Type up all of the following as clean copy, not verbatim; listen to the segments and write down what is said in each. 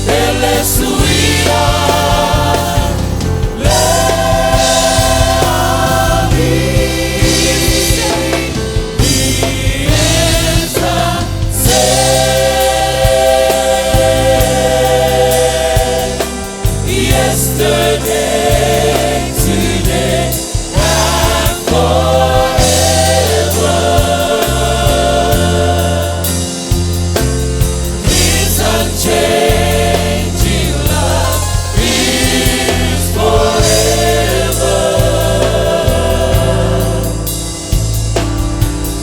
E le suia le alii. He is the same yesterday, today, and forever. His unchanging love is forever,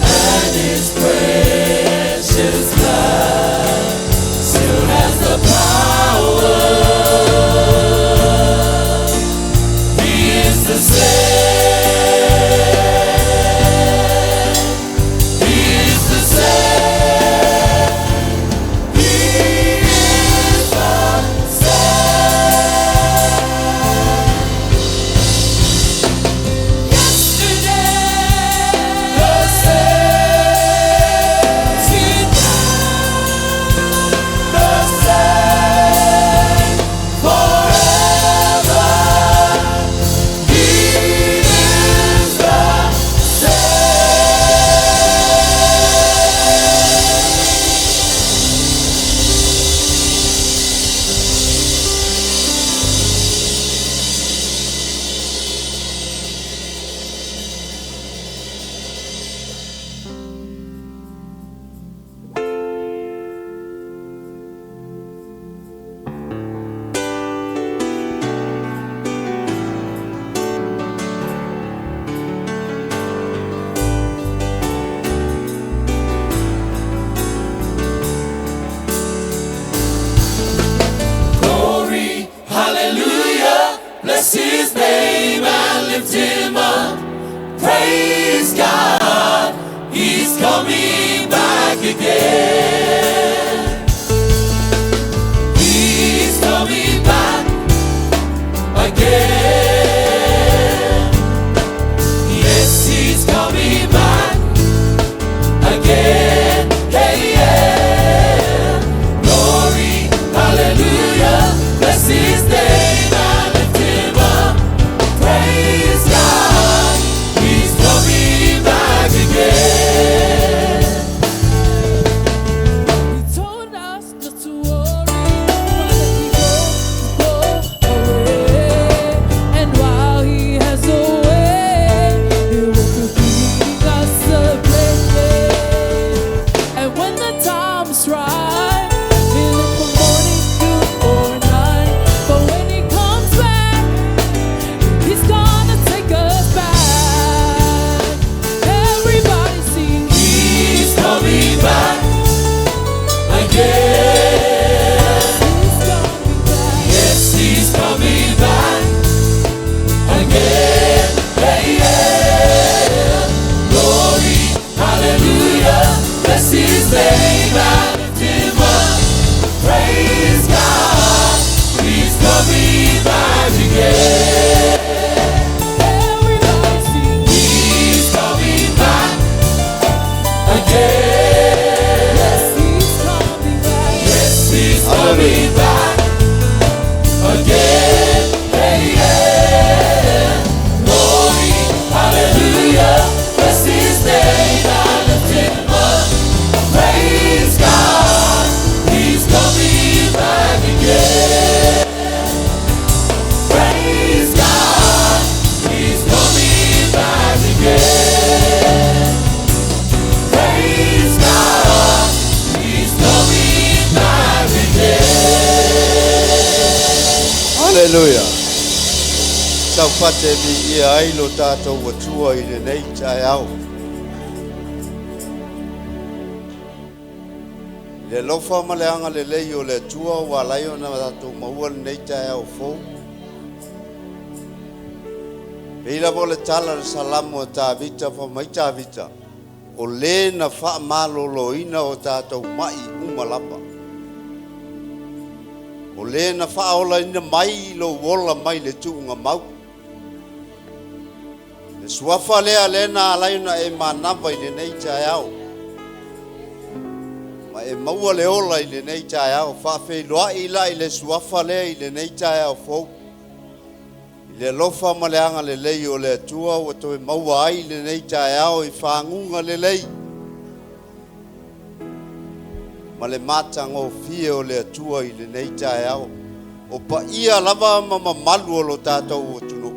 and His precious blood still has the power. He is the same. He is the same. He is the same. Yesterday, the same. Today, the same. Forever, He is the same. Glory, hallelujah, bless his name and lift him up. Praise God, he's coming back again. He's coming back again. Yes, he's coming back again. Hey, yeah. Glory, hallelujah. Bless his name and lift him up. Praise God, he's coming back again. He told us not to worry, that he go away. And while he has a way, he will prepare us a place. And when the time's right, he'll look for morning, noon, or night. But when he comes back, he's gonna take us back. Everybody sing. He's coming back again. He's coming back. Yes, he's coming back again. Hey, yeah. Glory, hallelujah. Bless his name and lift him up. Praise God, he's coming back again. Everybody sing. He's coming back again. Yes, he's coming back. Yes, he's coming back again. Hey, yeah. Glory, hallelujah. Bless his name and lift him up. Praise God, he's coming back again. Praise God, he's coming back again. Praise God, he's coming back again. Haleluya. Taufate viia ai lo tatou Atua i lenei taeao. Le alofa ma le agalelei o le Atua ua ala ai ona tatou maua lenei taeao fou. Pei lava o le tala le Salamo a Tavita fai mai Tavita, o le na faamaloloina o tatou mai uma lava. O le na faaolaina mai lou ola mai le tuuga mau. Le suafa lea le na ala ai ona e manava i lenei taeao. Ma e maua le ola i lenei taeao, faafeiloai la i le suafa lea i lenei taeao fou. I le alofa ma le agalelei o le Atua ua toe maua ai lenei taeao i faguga lelei ma le matagofie o le Atua i lenei taeao. O paia lava ma mamalu o lo tatou atunuu,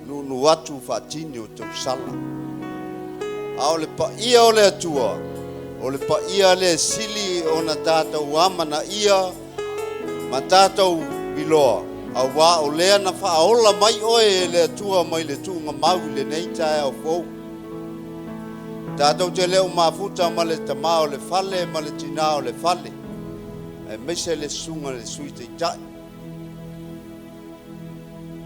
nuunuu atu faatini o tausala. A o le paia o le Atua, o le paia le sili ona tatou amanaia ma tatou iloa, auā o lea na faaola mai oe e le Atua mai le tuugamau i lenei taeao fou. Tatou te le o mafuta ma le tamā o le fale ma le tinā o le fale, aemaise le susuga i le Sui Taitai.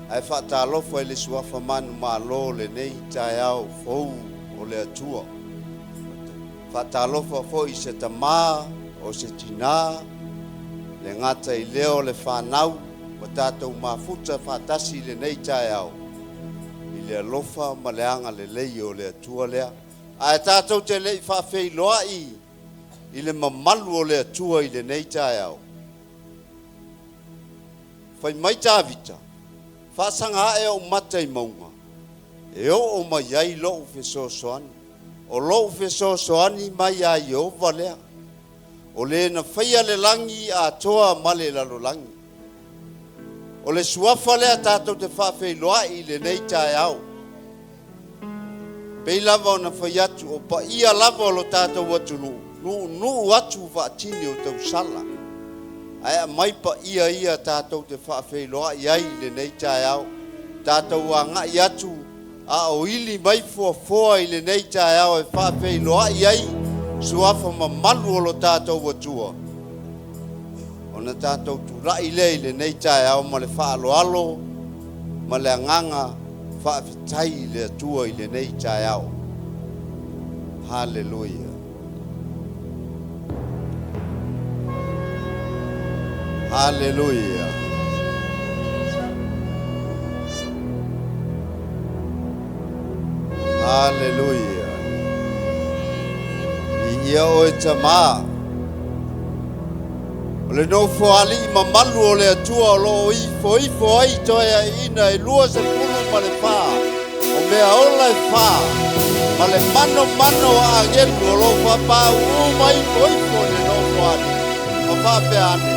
Ae faatalofa i le suafa manumalo o lenei taeao fou o le Atua. Faatalofa foi i se tamā o se tinā, le gata i lea o le fanau ua tatou mafuta faatasi i lenei taeao i le alofa ma le agalelei o le Atua lea. Ae tatou te le i faafeiloai i le mamalu o le Atua i lenei taeao. Fai mai Tavita, faasaga ae ou mata i mauga, e oo mai ai lou fesoasoani. O lou fesoasoani mai ia Ieova lea, o le na faia le lagi atoa ma le lalolagi. O le suafa lea tatou te faafeiloai i lenei taeao. Pei lava ona fai atu, o paia lava o lo tatou atunuu, nuunuu atu faatini o tausala. Ae aumai paia ia tatou te faafeiloai ai i lenei taeao. Tatou agai atu a o ili mai fuafoa i lenei taeao e faafeiloai ai suafa mamalu o lo tatou Atua. Ona tatou tulai lea i lenei taeao ma le faaaloalo ma le agaga faafetai i le Atua i lenei taeao. Haleluia. Haleluia. Haleluia. Viia oe Tamā. O le nofoalii mamalu o le Atua o lo o ifoifo ai toeaiina e 24 o mea ola e fa ma le manomano o agelu o lo o faapāuū ma ifoifo i le nofoalii ma faapea ane,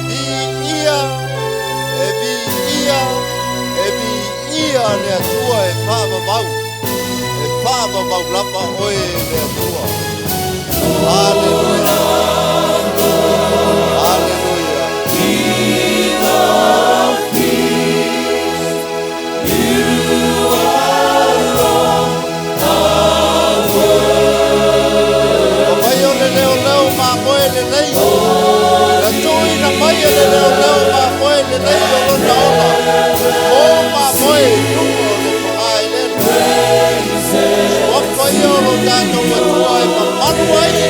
Viia, e viia, e viia le Atua e faavavau, e faavavau lava oe e le Atua. Haleluia. Haleluia. King of kings, you alone are O mai o le leoleo mamoe lelei. Na tuuina mai e le leoleo mamoe lelei o lona ola. Mo mamoe i luga o le fogaeleele. Suafa ia o lo tatou Atua e mamalu ai lo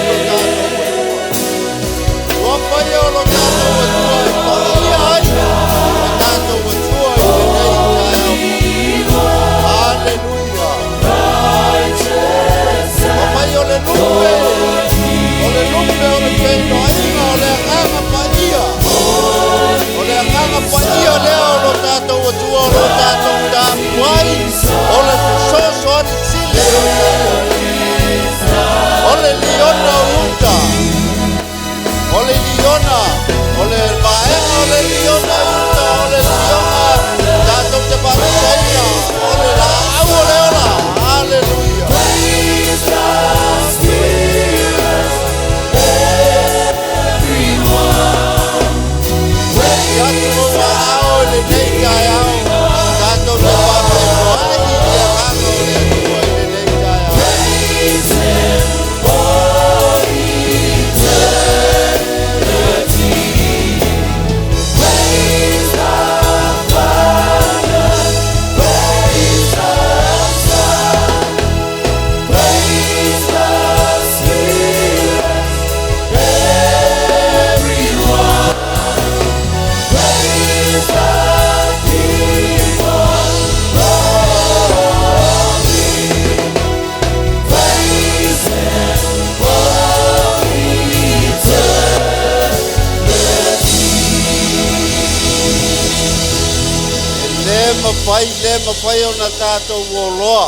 mawhai, le mawhai o na tātou o loa.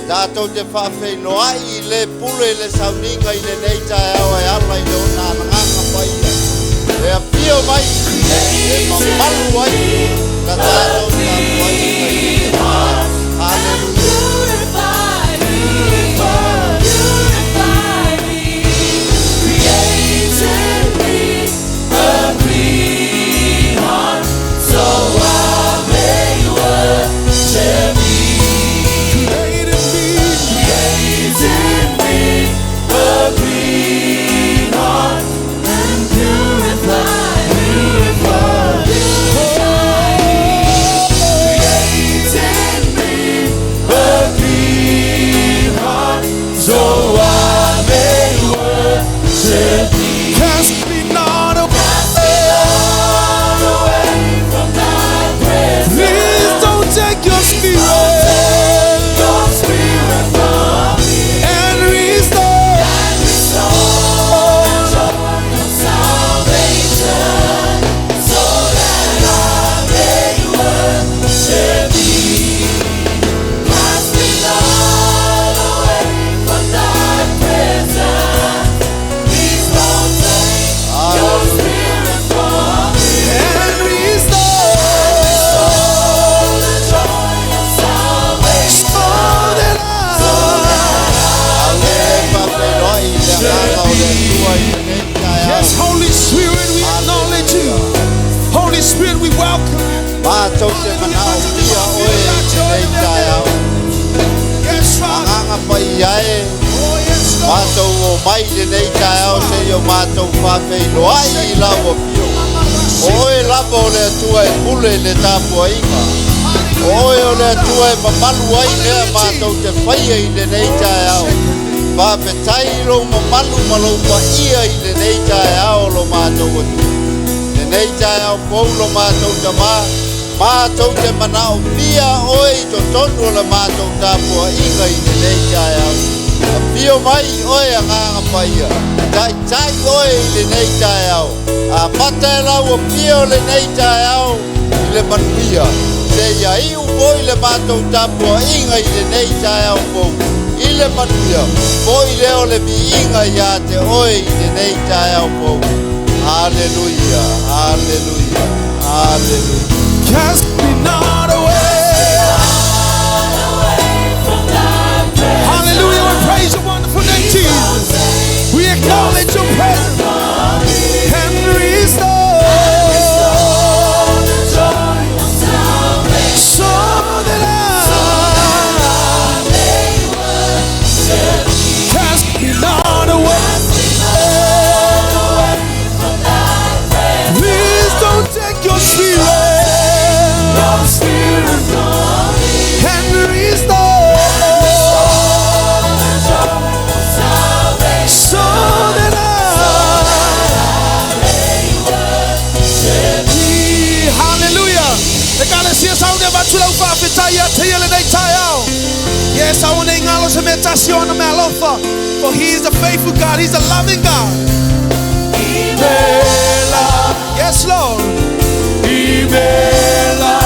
Tātou te whaawheiloai i le pule i le sauninga i le nei tae au e ala i le ona ananganga paia. E a pio mai, e mamalu ai, la tātou tātou ai i le Hallelujah. Purify me, purify me, create in me a clean heart, so I may worship thee. Create in me. Create in me a clean heart and purify, purify, purify me. Create in me a clean heart, so I may worship thee. Cast me not away. Not away from thy presence. Please don't take your spirit Your spirit from me. and restore. Restore the joy of salvation, so that I may worship thee. Cast me not away from thy presence. Please don't take your spirit from me. And restore. Restore the joy of salvation, So that I. Ale whaawheiloai i le anganga o le Atua i le nei tae au. Yes, Holy Spirit, we acknowledge you. Holy Spirit, we welcome you. Mātou te manao pia oe i te nei tae au. Yes, Father. Anganga pai ai, Oh, yes, Lord. mātou o mai le nei tae au se i o mātou whaawheiloai i lau o pio. Oe lava o le Atua e pule i le tāpuainga. Oe o le Atua e mamalu ai mea mātou te whaia i le nei tae au. Whawhetai i lou mamalu ma lou paia i le nei tae au lo mātou atu. Le nei tae au pou lo mātou tamā, mātou te manao pia oe i to tonu o le mātou tāpuainga i le nei tae au. A pio mai oe a nganga paia. Tai tai oe i le nei tae au. A mata e lau o pio le nei tae au i le manuia. Se ia iu foi le mātou tāpuainga i le nei tae au pou. I le manuia. Foi leo le viinga ia te oe i le nei tae au pou. Hallelujah, hallelujah, hallelujah. Cast me not away. away from thy presence. Hallelujah. We praise your wonderful name, Jesus. We acknowledge your presence and restore. The joy of salvation. So that I cast me not away. Please don't take your spirit and restore. So that I. Hallelujah. E kalesia sa une vatula u whaafetai ia te ia le nei tae au. Yes, I want to ngalo se me tasi ona me alofa. For he is a faithful God. He's a loving God. Imela, Yes, Lord. Imela,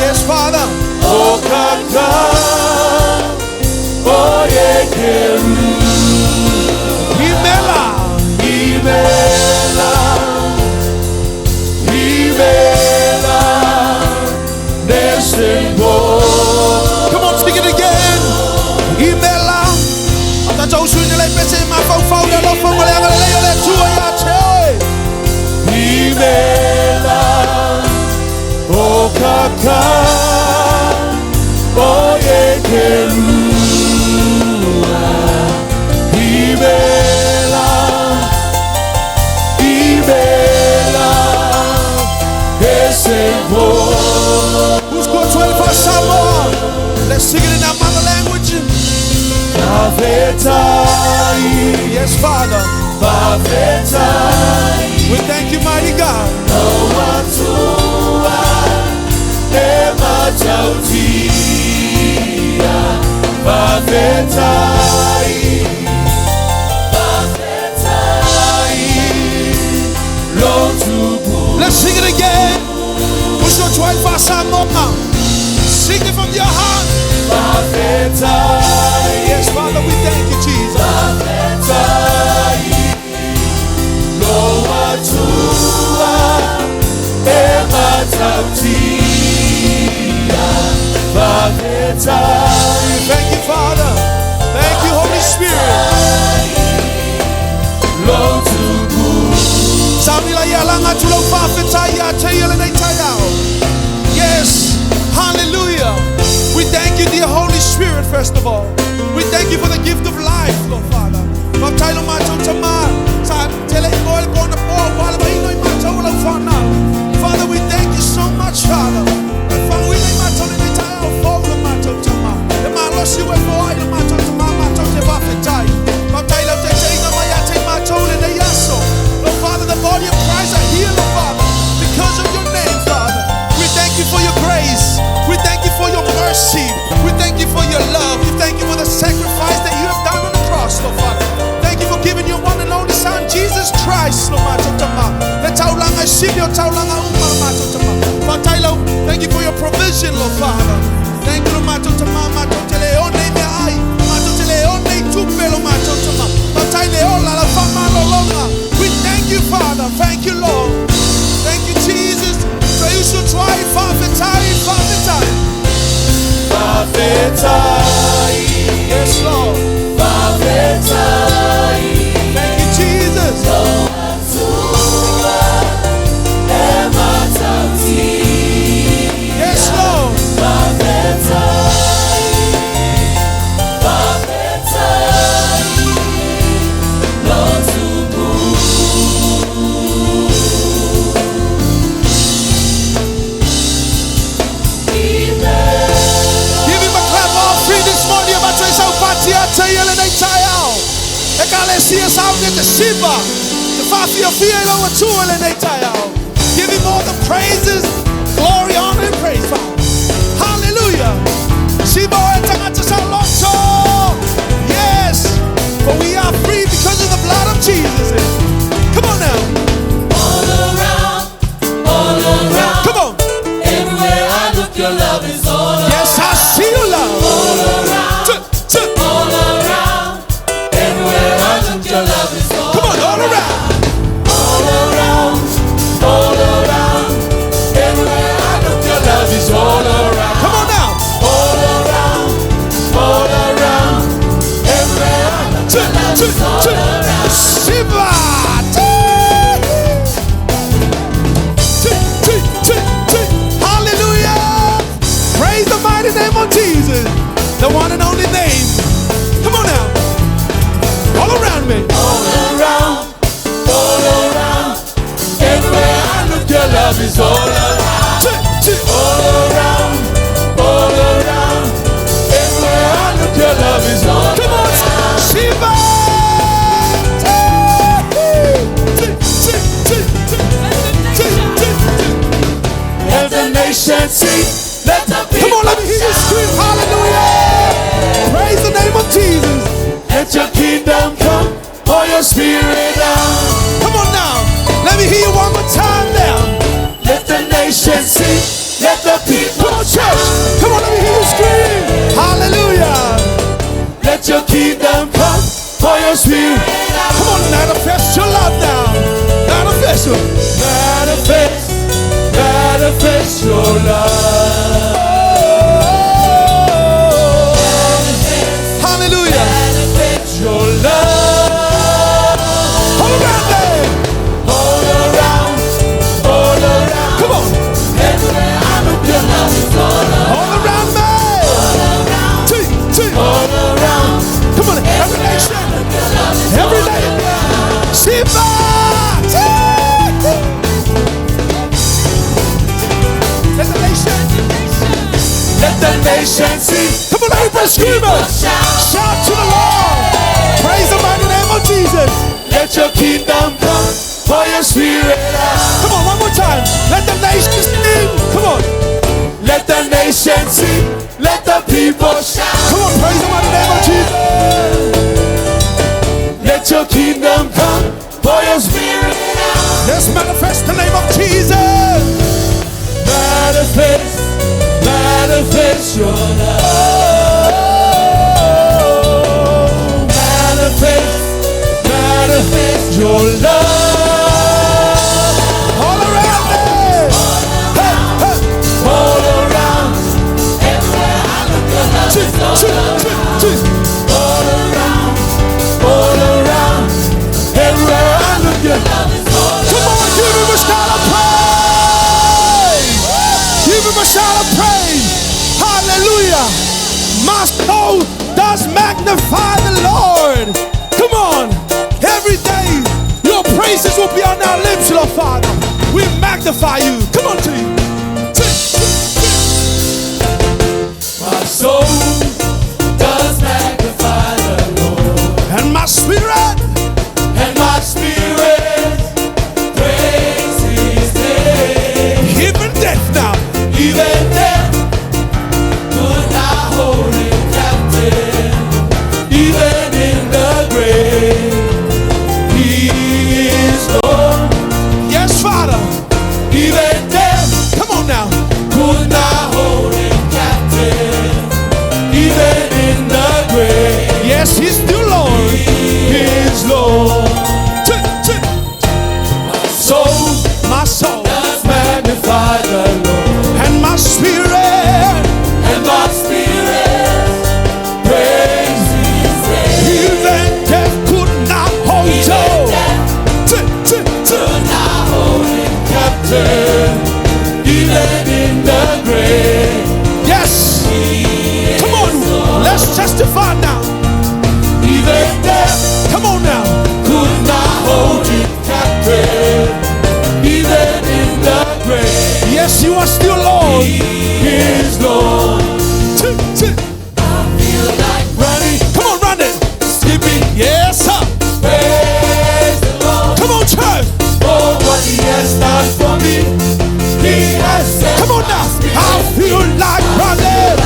Yes, Father. o kaka, o yekeru. Imela. Imela, Imela, nesembo. Come on, speak it again. Imela. Ata tau sui ni lei pese ma fau fau le alofa mo le anga le lei o le tua ia te oe. Imela, o kaka, o yekerua. Imela, Imela, esembo. Who's got 25 Samoa? Let's sing it in our mother language. Faafetai, Yes, Father. faafetai. We thank you, mighty God. Lau Atua e matautia. Faafetai, faafetai, lo tupu. Let's sing it again. Who's got 25 Samoa? Sauni la ia langa tu lau whawhetai ia te ia lenei taiao. Yes, hallelujah. We thank you, dear Holy Spirit, first of all. We thank you for the gift of life, Lord Father. Whawhetai lo mātou tama. Sa tele i moe le pōna pō, wale waino i mātou lau whanau. Father, we thank you so much, Father. E whanguina i mātou lenei taiao, fōu lo mātou tama. E mālosi ue fō ai lo mātou tama, mātou te whawhetai. Whawhetai lau te teina mai a te mātou lenei aso. Lord Father, the body of Christ are here, Lord Father, because of your name, Father. We thank you for your grace. We thank you for your mercy. We thank you for your love. We thank you for the sacrifice that you have done on the cross, Lord Father. Thank you for giving your one and only Son, Jesus Christ, Lord Mato Tama. Le taulanga sili o taulanga uma, Mato Tama. Whatailo, thank you for your provision, Lord Father. Thank you, Lord Mato Tama, Mato Te Leone me ai, Mato Te Leone tupe, Lord Mato Tama. Whataile ola la whamalo longa. We thank you, Father. Thank you, Lord. Thank you, Jesus. So you should try, whawhetai, whawhetai. Yes, Lord. Thank you, Jesus. Yes, Lord. Give him a clap offering this morning. About to say, Patia, Taylor, and Tayao. Ekalesia saune te siva. Te whawhia fia i laua tua le nei taiao. Give him all the praises, glory, honor, and praise, Father. Hallelujah. Siva o e tangata sa loto. Yes, for we are free because of the blood of Jesus. Come on now. All around, all around. Come on. Everywhere I look, your love is all around. Yes, I see your love. All around, Two, two. all around. Everywhere I look, your love is all Come on, all around. All around, all around. Everywhere I look, your love is all around. Come on now. All around, all around. Everywhere I look, Two, your love two, is all two. around. Siva. Two. Two, two, two, two. Hallelujah. Praise the mighty name of Jesus. The one and only name. Come on now. All around me. All around, all around. Everywhere I look, your love is all around. Two, two. All around, all around. Everywhere I look, your love is all Come on. Siva. Two, two, two, two. Two, two, two. Let the nation see, let the people Come on, let me hear you scream. Hallelujah. Praise the name of Jesus. Let your kingdom come, pour your spirit out. Come on now. Let me hear you one more time now. Let the nation see, let the people Come on, church. Come on, let me hear you scream. Hallelujah. Let your kingdom come, pour your spirit out. Come on, manifest your love now. Manifest your Manifest, manifest your love. Oh. Hallelujah. Manifest your love. All around there. All around, all around. Come on. Everywhere I look, your love is all around. All around me. Two, two. All around. Come on, every nation. Every nation. Shiva. Let the nation. Let the nation see. Come on, everybody scream it. Shout to the Lord. Praise the mighty name of Jesus. Let your kingdom come, pour your spirit out. Come on, one more time. Let the nation sing. Come on. Let the nation see. Let the people shout. Come on, praise the mighty name of Jesus. Let your kingdom come, pour your spirit out. Let's manifest the name of Jesus. Manifest, manifest your love. Manifest, manifest your love. All around me. Hey, hey. All around, everywhere I look, your love Two, is all two, around. two, two. All around, all around, everywhere Savior. Come on, give him a shout of praise. Give him a shout of praise. Hallelujah. My soul does magnify the Lord. Come on. Every day, your praises will be on our lips, Lord Father. We magnify you. Come on, team. My soul does magnify the Lord, And my spirit, and my spirit praise His name. even death now. Even death could not hold him captive. Even in the grave, He is Lord. Yes, Father. Even death Come on now. could not hold him captive. Even in the grave, Yes, he's still Lord. He is Lord. My Soul My soul does magnify the Lord, and my spirit, and my spirit praise His name. even death could not hold Even you. death could not hold him captive, even in the grave. Yes. Come on, let's testify now. Even death Come on now. could not hold him captive, even in the grave. Yes, you are still Lord. He is Lord. Feel like Running. Come on, run it. skipping. Yes, sir. Praise the Lord. Come on, church. For what he has done for me, he has set Come on now. I feel like running.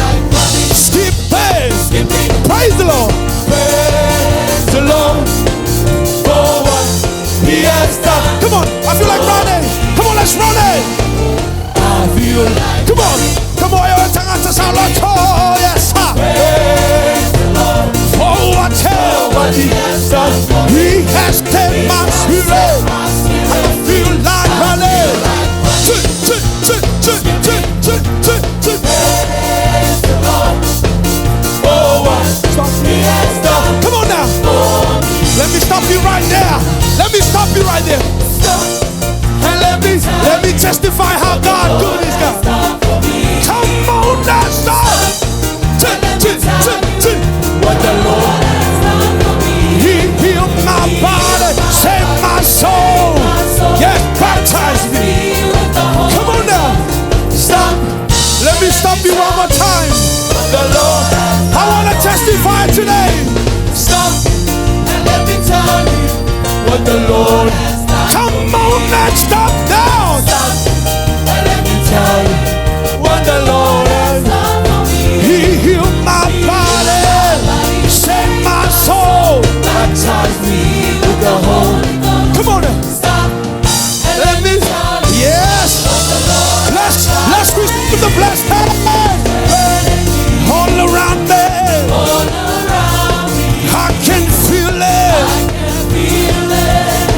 Skipping. skipping. Praise the Lord. Praise the Lord. For what he has done. Come on. I feel like running. Come on, let's run it. I feel like Come on. Come on, your tongue to sound like oh, yes, sir. praise the Lord. For what What he has done for me. He has set my spirit. I feel like running. Praise the Lord. For what he has done Come on now. for me. Let me stop you right there. Let me stop you right there. Stop And let me testify how God good is God. done for me. Come on now, stop. What the Lord has done for me. He healed my body, saved my soul. Yes, baptized me. Come on now. Stop. Let me stop you one more time. The Lord I want to testify today. Stop and let me tell you what the Lord has done. Come on and stop now. Stop and let me tell you what the Lord has done for me. He healed my body, saved my soul. Baptize me with the Holy Ghost. Come on now. Stop and let me tell you Yes. Let's receive the blessed hand all around me. all around me. I can feel it. I can feel it.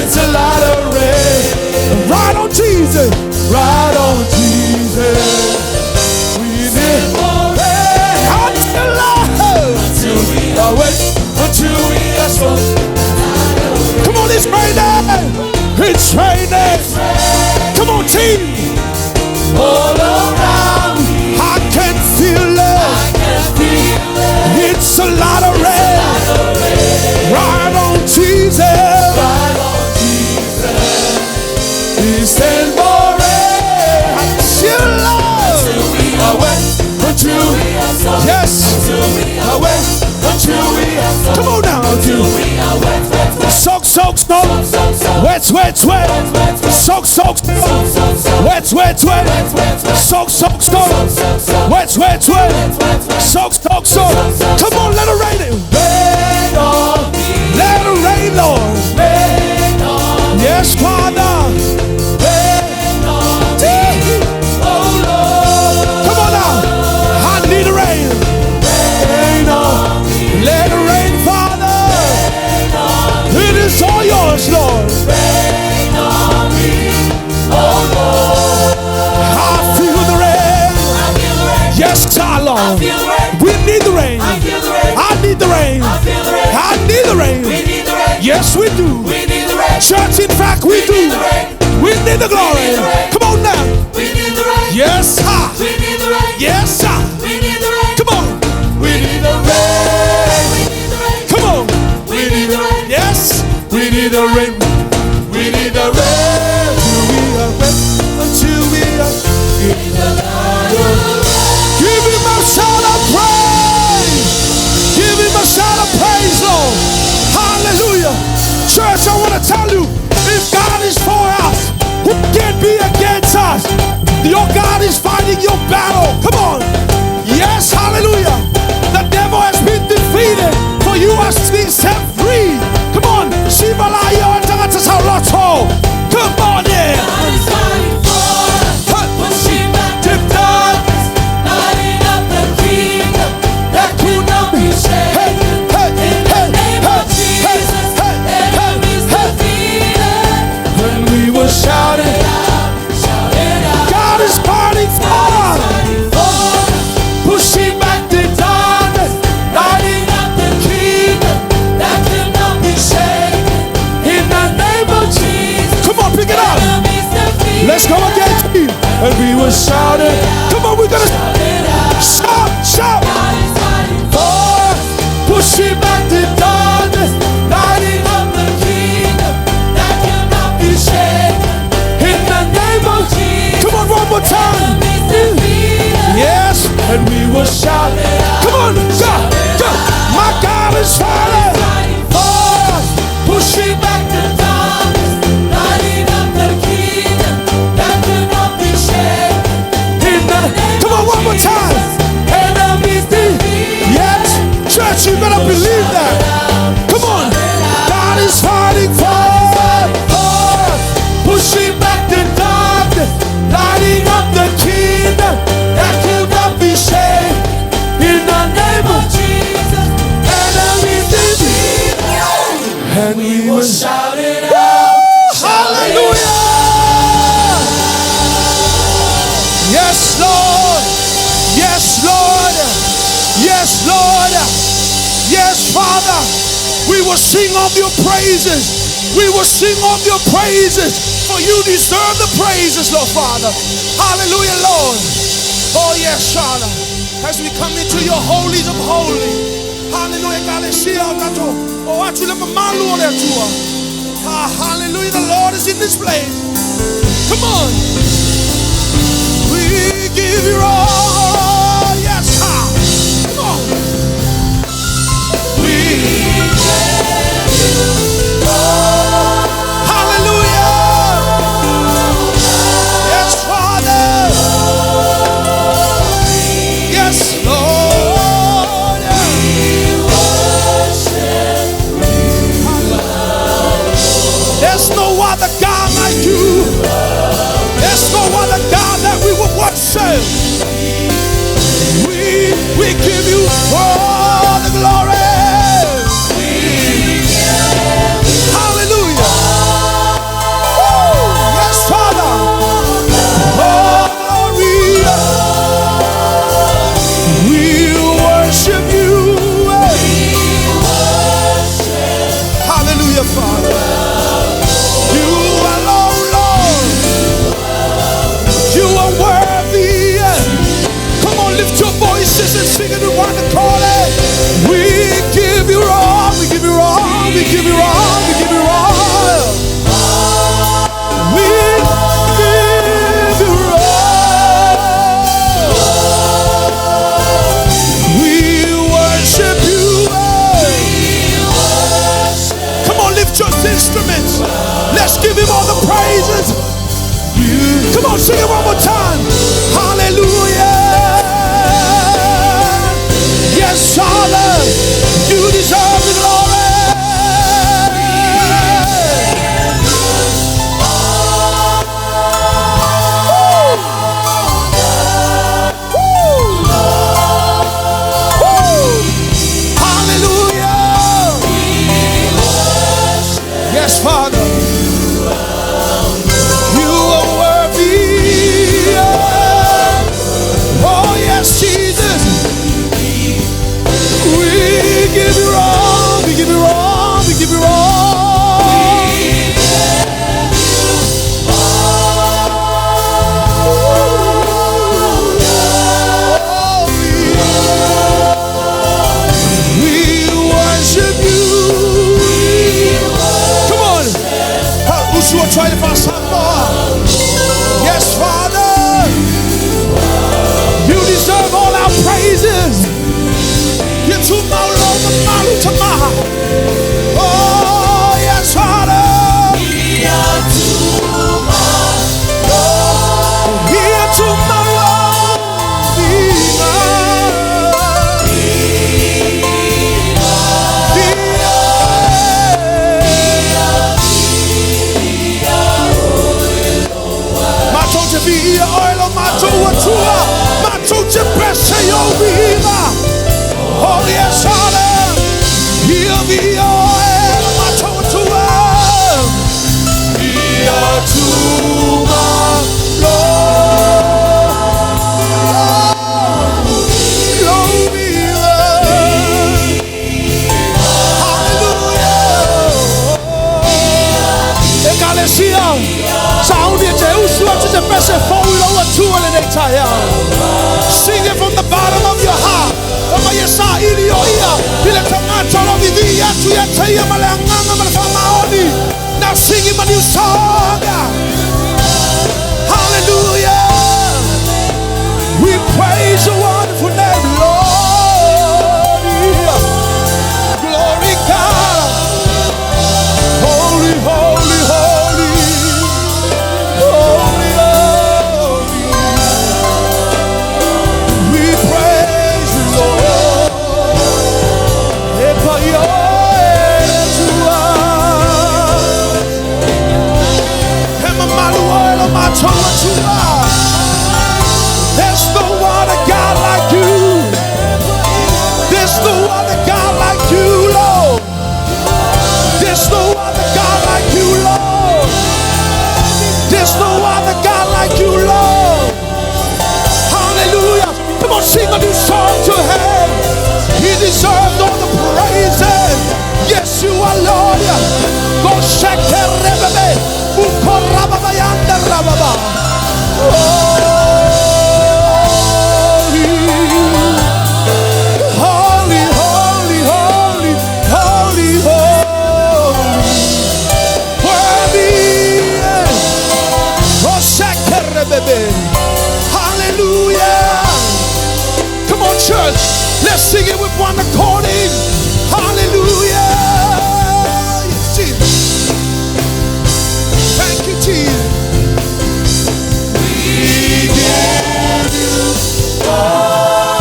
It's a lot of rain. Right on Jesus. Right on Jesus. We need Until I- until we are wet, until we are soaked. Come on, it's raining. It's raining. Come on, team. All around me, I can feel it. I can feel it. It's a lot of rain. Right on Jesus. Right on Jesus. We stand for it. Until I- Until we are wet, until we are soaked. Yes. Until we are wet, until we are soaked. Come on now. Until we are wet, wet, wet. Soak, soak, soak. Soak, soak, Wet, wet, wet. wet, wet. Soak, soak, soak. Soak, soak, soak. Wet, wet, wet. Wet, wet, wet. Soak, soak, soak. Soak, soak, soak. Wet, wet, wet. Wet, wet, wet. Soak, soak, soak. Come on, let it rain. Rain on me, Let it rain, Lord. rain on me, Yes, Father. rain on me, oh Lord. Come on now. I need a rain. Rain on me, Let it rain, Father. It is all yours, Lord. rain on me, oh Lord. I feel the rain. I feel the rain, Yes, our I Lord. feel the rain, We need the rain. I feel the rain, I need the rain. I feel the rain. I need the We rain. need the rain, Yes, we do. we need the rain. Church, in fact, we do. We need the glory. Come on now. We need the rain. Yes, sir. We need the rain. Yes, sir. We need the rain. Come on. We need the rain. We need the rain. Come on. We need the rain. Yes. We need the rain. We need the rain. Till we are wet. Until we are. Give him a shout of praise. Give him a shout of praise, Lord. Hallelujah. Church, I want to tell you, if God is for us, who can be against us? Your God is fighting your battle. Come on. Yes, hallelujah. The devil has been defeated, for you are being set free. Come on. Shivalaya. Come on in. God is fighting for us. Pushing back the darkness, lighting up the kingdom that cannot be shaken. In the name of Jesus, enemies defeated. When we were shouting, Shout it out, God is fighting for us. fighting for us. Pushing back the darkness, Lighting up the kingdom that cannot be shaken. in the name of Jesus, Come on, pick it up. enemies defeated. Let's go again, team. And we were shouting. Come on, we're gonna Shout it out. shout, shout. God is fighting for For pushing back the darkness, lighting up the kingdom that cannot be shaken. in the name of Jesus, Come on, one more time. enemies defeated. Yes, and we will shout. Come on, go, go. My God is fighting. Fighting for For pushing back the darkness, lighting up the kingdom that cannot be shaken. in the. Come on, one more time. Enemies defeated. Yes, church, you better believe that. Come on, God is fighting for us, pushing back the darkness, lighting up the kingdom that cannot be shaken. In the name of Jesus, enemies defeated, and we will shout. shout it out. Hallelujah! Yes, Lord. Yes, Lord. Yes, Lord. Yes, Father. We will sing of your praises. We will sing of your praises. For you deserve the praises, Lord Father. Hallelujah, Lord. Oh, yes, Father. As we come into your holies of holy. Hallelujah. Oh, hallelujah. The Lord is in this place. Come on. We give you all. Yes. Ah. Come on. We give you all. Hallelujah. Yes, Father. Yes, Lord. There's no other God like you. There's no other God that we would worship. We give you all the glory. Hallelujah. Woo! Yes, Father. All glory. We worship you. Hallelujah, Father. You alone, Lord. You are worthy. Come on, lift your voices and sing it in one accord. We give you all, we give you all, we give you all, we give you all. We give you all. We worship you. Come on, lift your instruments. Let's give him all the praises. Come on, sing it one more time. Hallelujah. Yes, Father, you deserve the glory. Woo! Woo! Woo! Hallelujah. Yes, Father. You are worthy. Oh, yes, Jesus. We give you all. We give you all. We give you all. Ekalesia, sauni e te usu atu te pese fou i lau atua lenei taeao. Sing it from the bottom of your heart. O mai e sa ili o ia, i le tagata o lo vivii atu ia te ia ma le agaga ma le faamaoni. Now sing him a new song. Hallelujah. We praise your wonderful name, Lord. Yeah. Glory God. Holy, holy, holy. Holy, holy. We praise you, Lord. E pa i oe le Atua. E mamalu oe lo matou Atua. There's no other God like you. There's no other God like you, Lord. There's no other God like you, Lord. There's no other God like you, Lord. Hallelujah. Come on, sing a new song to him. He deserves all the praises. Yes, you are Lord. Go shekerebebe. Ukorababayanda rababa. Holy, holy, holy, holy, holy, holy. Worthy. Oh, shekerebebe. Hallelujah. Come on, church. Let's sing it with one according. Hallelujah. Yes, Jesus. Thank you, Jesus. We give you all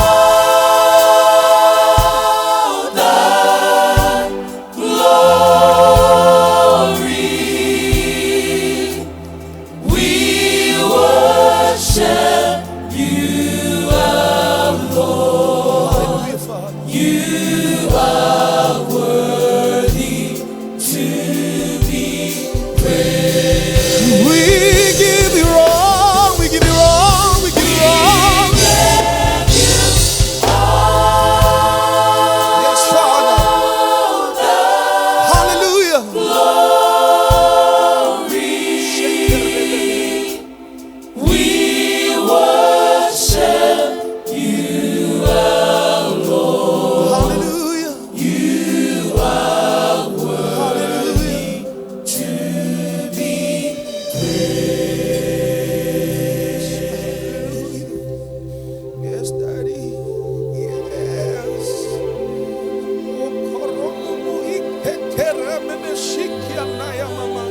the glory. We worship you alone. Hallelujah, Father. You are worthy to be praised. We give you all. We give you all. We give you all. Yes, Father. Hallelujah. Glory. We worship you alone. Hallelujah. You are Hallelujah. to be Hallelujah. Yes, Daddy. Yes. Okoromomo ikekerememe shikianaya mama.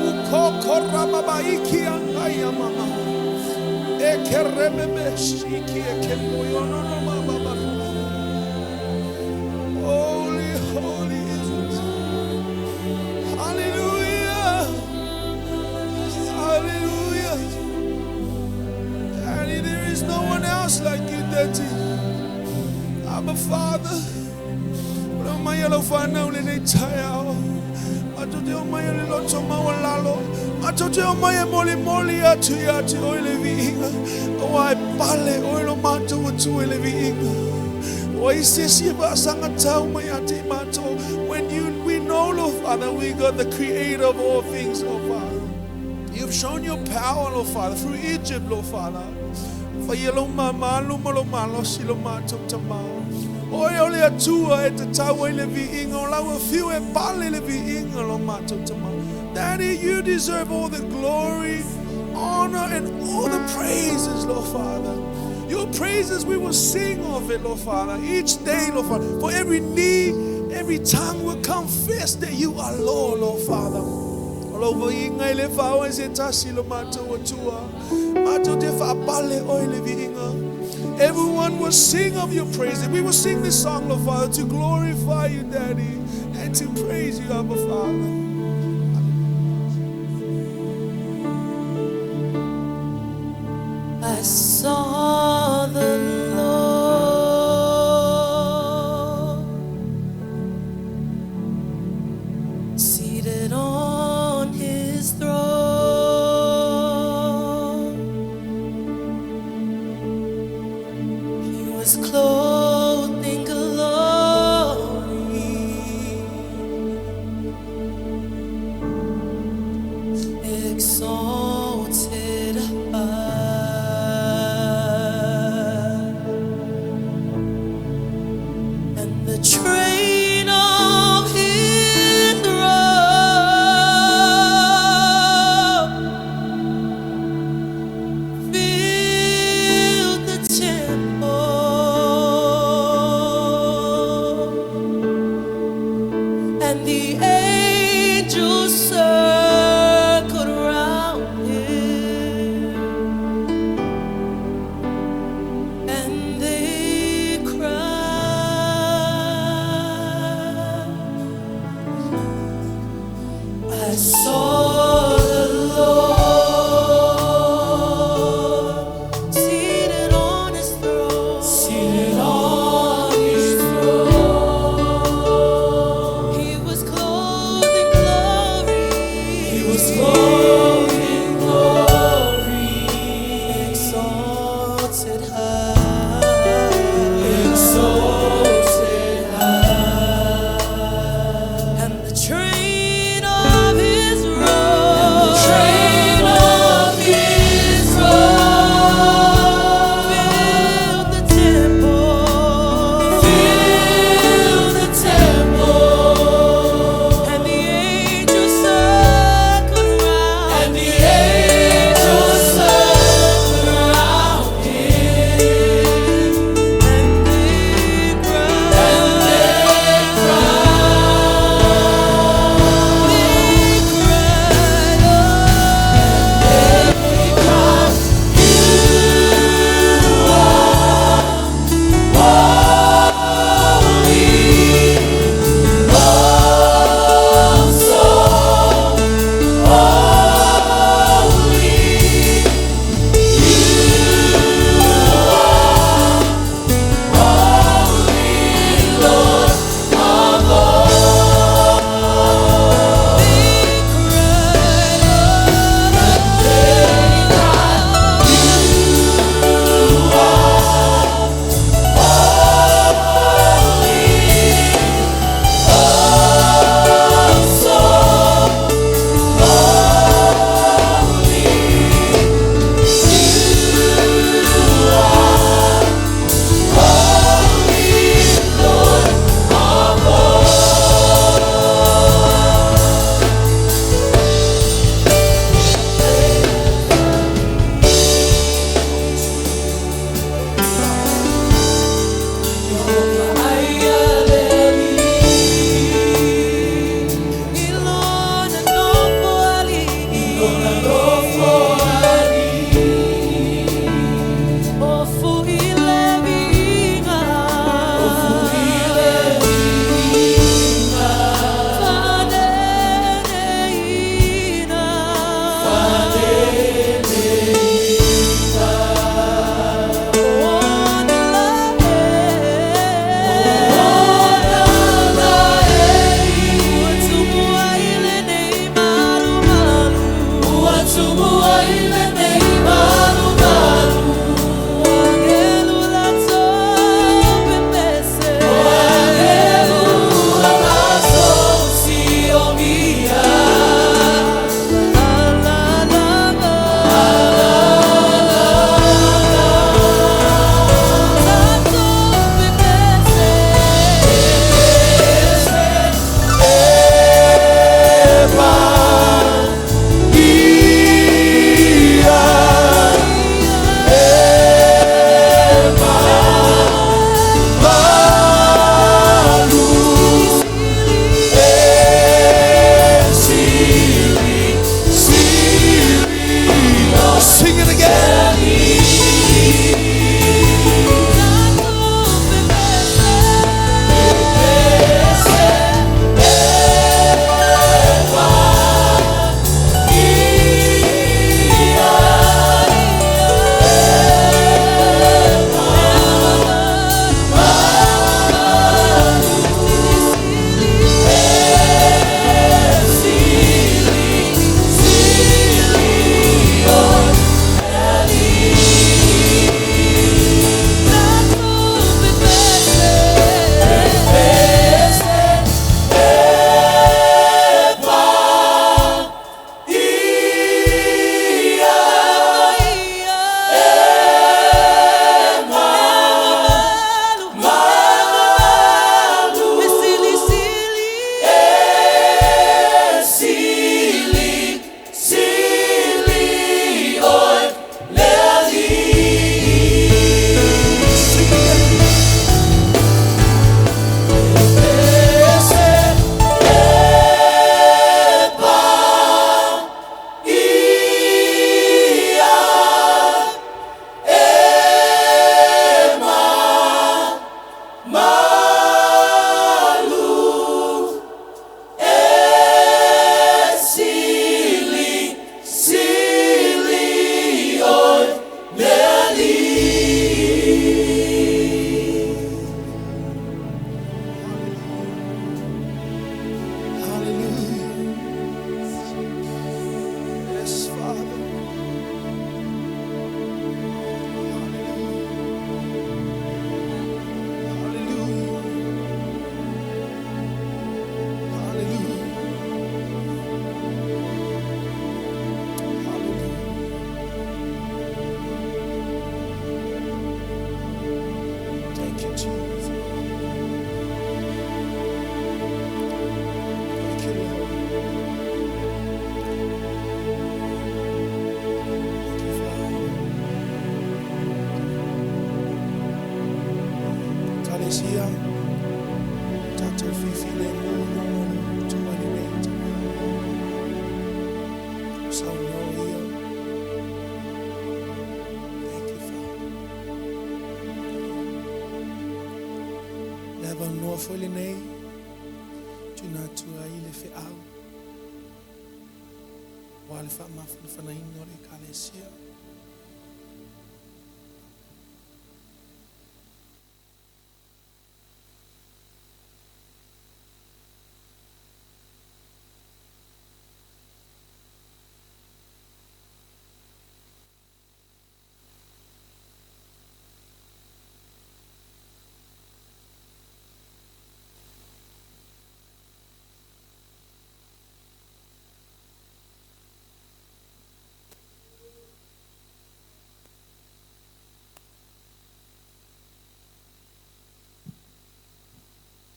Ukokorababa ikianaya mama. Ekerememe shiki ekemoyonono mama mama. Holy, holy is it. Hallelujah. Hallelujah. Daddy, there is no one else like you, Daddy. I'm a father. O mai e lau fanau lenei taeao. Matou te omai e le loto maualalo. Matou te omai e molimoli atu ia te oe le viiga. Auā e pale oe lo matou Atua i le viiga. O ai se isi e faasagatau mai ia te matou. When you, we know, Lord Father, we got the creator of all things, Lord Father. You've shown your power, Lord Father, through Egypt, Lord Father. Faia lou mamalu ma lou malosi lo matou Tamā. Oe o le Atua e tatau ai le viiga o lau afio e pale le viiga lo matou Tamā. Daddy, you deserve all the glory, honor, and all the praises, Lord Father. Your praises, we will sing of it, Lord Father, each day, Lord Father. For every knee, every tongue will confess that you are Lord, Lord Father. O lau viiga e le faaoe se tasi lo matou Atua. Matou te faapale oe le viiga. Everyone will sing of your praises. We will sing this song, Lord Father, to glorify you, Daddy, and to praise you, Abba Father. I saw the Lord seated on his throne. He was clothed in glory. angels circled round him, and they cried, I saw the Lord seated on his throne. Seated on his throne. He was clothed in glory. He was clothed in glory. Exalted high. Exalted high. And the train of his robe foi lenei, tuuina atu ai le feau aua le faamafanafanaina o le Ekalesia.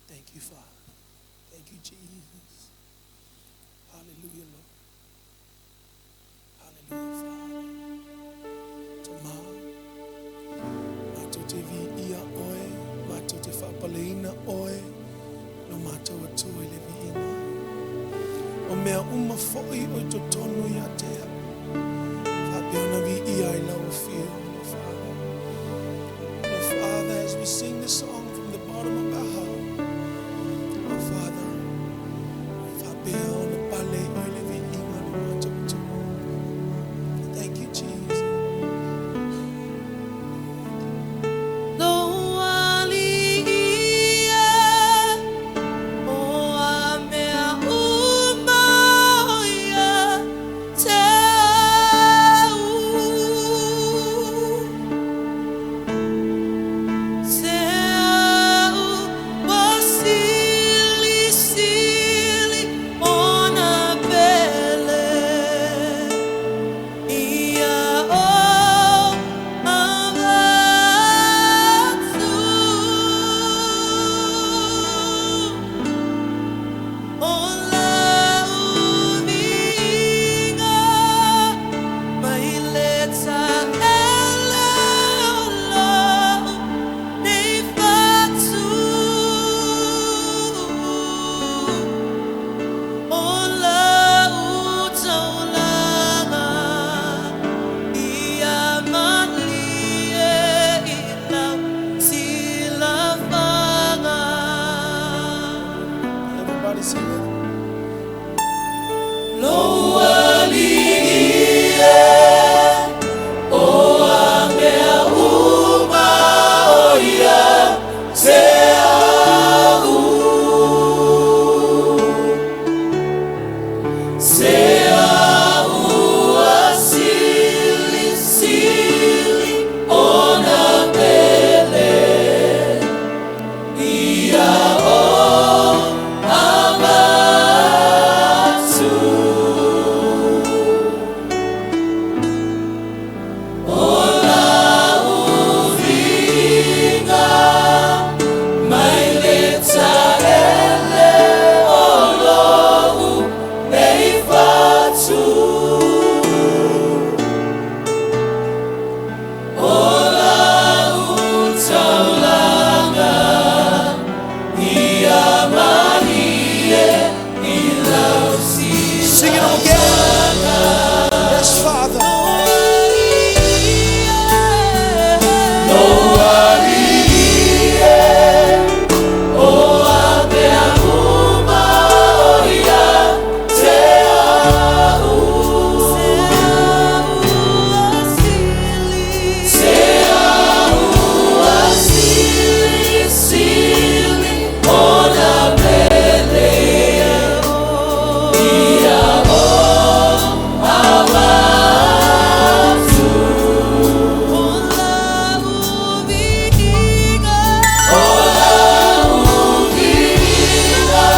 Thank you, Father. Thank you, Jesus. Hallelujah, Lord. Hallelujah, Father. Tama, matou te viia oe, matou te faapaleina oe, lo matou Atua i le viiga. O mea uma foi o i totonu ia te au, faapea ona viia ai lau afio, Lord Father. Lord Father, as we sing this song from the bottom of our heart, Lord Father, faapea ona pale i oe le viiga lo matou Atua. Thank you, Jesus. Lou Alii e, o a mea uma o ia te au. Te au ua silisili ona pele. Ia o avatu. O lau viiga mai le taele o lou nei fatu. O lau taulaga ia malie i lau silafaga. Everybody sing it. Lou Alii e, o a mea uma o ia te au. Te au ua silisili ona pele. Ia o avatu. O lau viiga mai le taele o lou nei fatu. O lau taulaga ia malie i lau Sing it all again. Yes, Father. Lou Alii e, o a mea uma o ia te au. Te au ua silisili ona pele. Ia o avatu. O lau viiga, o lau viiga,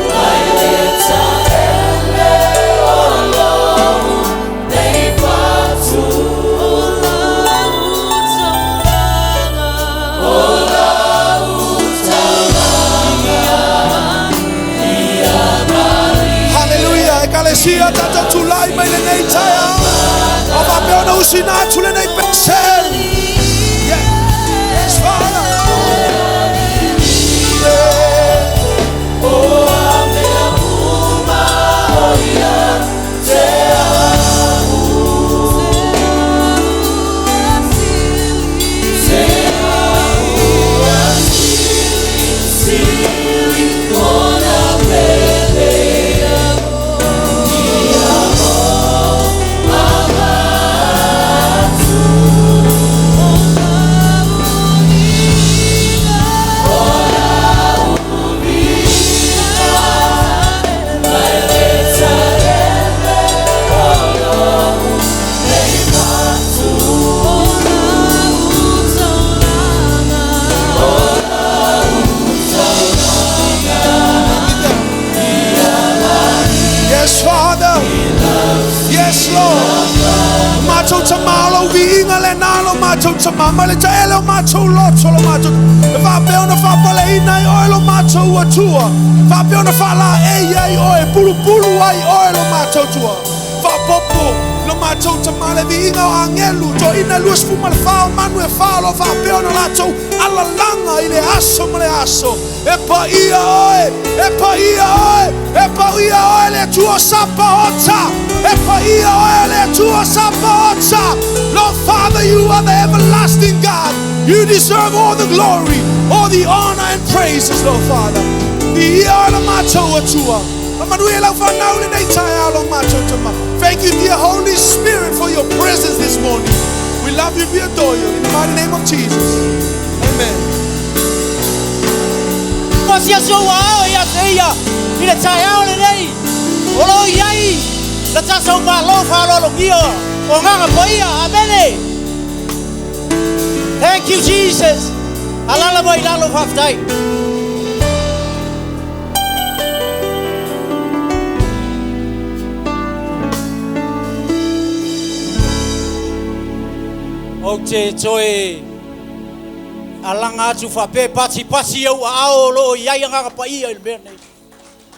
mai le taele o lou nei fatu. O lau taulaga, o lau taulaga, ia malie. Hallelujah. Ekalesia tatou tulai mai lenei taeao. O faapea ona usina atu lenei pese. Yeah. Yes, Father. Yeah. O a mea uma o ia te au. Te au ua Yes, Lord. O matou Tama, o Lou viiga lena, lo matou Tama, mai le taele o matou loto lo matou, e faapea ona faapaleina ai Oe lo matou Atua, faapea ona faalaei ai Oe, pulupulu ai Oe lo matou Atua. Faaopoopo lo matou Tama le viiga o agelu, toeaiina e 24 o manu e fa o lo o faapea ona latou alalaga i le aso ma le aso. E paia Oe, e paia Oe, e paia Oe le Atua o Sapaota. E paia Oe le Atua o Sapaota. Lord Father, you are the everlasting God. You deserve all the glory, all the honor and praises, Lord Father. Viia Oe lo matou Atua. Faamanuia i lau fanau i lenei taeao lo matou Tama. Thank you, dear Holy Spirit, for your presence this morning. We love you, we adore you. In the mighty name of Jesus. Amen. Pasiasi o ua ao ia te ia i le taeao lenei o lo o i ai le tatou Malo faaaloalogia o Agaga Paia. Amene. Thank you Jesus. Alala mai lalo faafetai. Ou te toe alaga atu faapea pasipasi ou aao o lo o i ai Agaga Paia i le mea nei.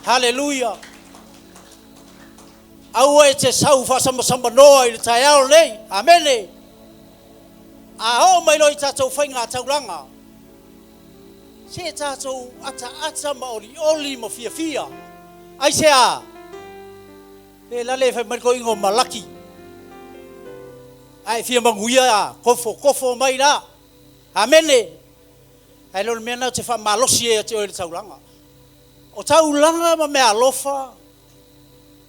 Haleluia! Aua e te sau faasamasamanoa i le taeao lenei. Amene! A oo mai loa i tatou faiga taulaga, se tatou ataata ma olioli ma fiafia. Aisea? Pe lale e fai mai le toeaina o Malaki, a e fia manuia a kofokofo mai la. Amene! Ae le o le mea lena ou te faamalosi ai ia te oe i le taulaga. O taulaga ma meaalofa,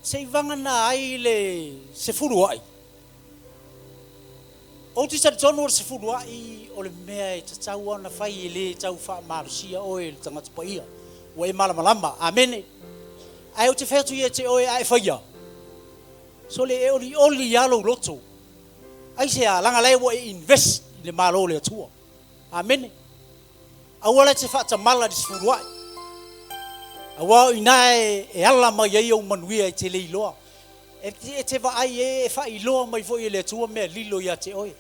se i vagana ai le sefuluai. Ou te talitonu o le sefuluai o le mea e tatau ona fai e le tau faamalosia oe le tagata paia. Ua e malamalama. Amene. Ae ou te fai atu ia te oe a e faia, sole e olioli lava lou loto. Aisea? Leaga la ua e invest i le Malo o le Atua. Amene. Aua la e te faatamala i le sefuluai, aua o i ina e ala mai ai ou manuia e te le iloa. E te vaai e faailoa mai foi e le Atua mea lilo ia te oe.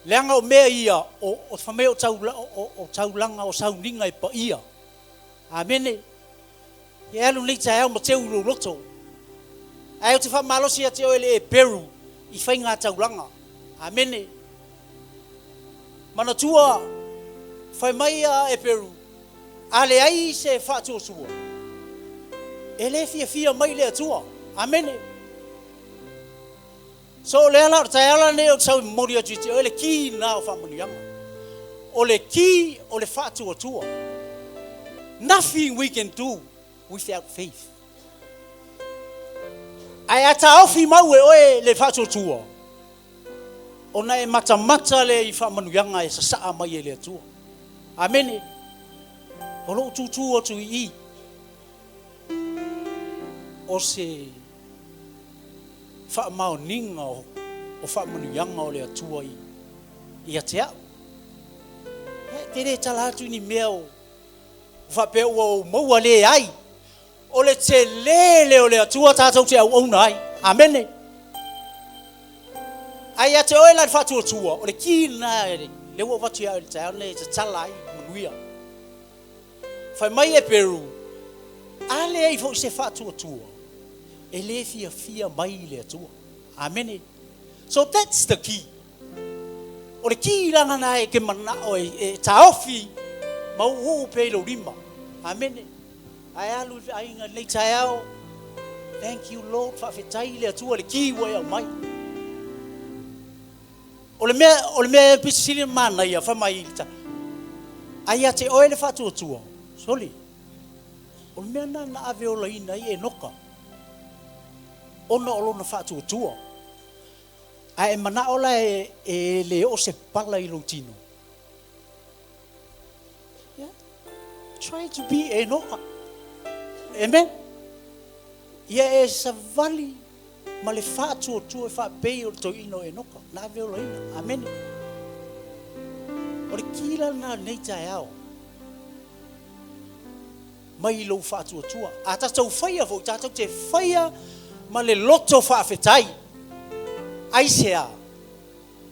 Leaga o mea ia, o fai mai o taulaga o sauniga e paia. Amene. E alu nei taeao ma teu i lou loto. Ae ou te faamalosi ia te oe le e beru i faiga taulaga. Amene. Manatua, fai mai a Eperu, a leai se faatuatua, e le fiafia mai le Atua. Amene. So o le ala o le taeao lenei ou te sau e momoli atu i te oe le ki lena o faamanuiaga. O le ki o le faatuatua. Nothing we can do without faith. Ae a taofi mau e oe le faatuatua, ona e matamata lea i faamanuiaga e sasaa mai e le Atua. Amene. O lou tūtū atu i i, o se faamaoniga o faamanuiaga o le Atua i ia te au. E te le tala atu i ni mea o faapea ua ou maua, leai. O le tele lea o le Atua tatou te auauna ai. Amene. Ae ia te oe la le faatuatua, o le ki lena lea ua avatu ia oe i le taeao lenei e tatala ai manuia. Fai mai Eperu, a leai foi se faatuatua, e le fiafia mai le Atua. Amene. So that's the key. O le ki la lena e te manao e taofi ma uuuu pea i lou lima. Amene. Ae alu i le aiga i lenei taeao. Thank you Lord, faafetai i le Atua i le ki ua e aumai. O le mea, o le mea e pito sili ona manaia, fai mai i le ta, a ia te oe le faatuatua, sole, o le mea lena na ave olaina ai Enoka, ona o lona faatuatua. A e manao la e, e le oo se pala i lou tino, yeah, try to be Enoka. Amen. Ia e savali ma le faatuatua e faapei o le toeaina o Enoka, na ave olaina. Amene. O le ki la lena o lenei taeao, mai i lou faatuatua. A tatou faia foi, tatou te faia ma le loto faafetai. Aisea?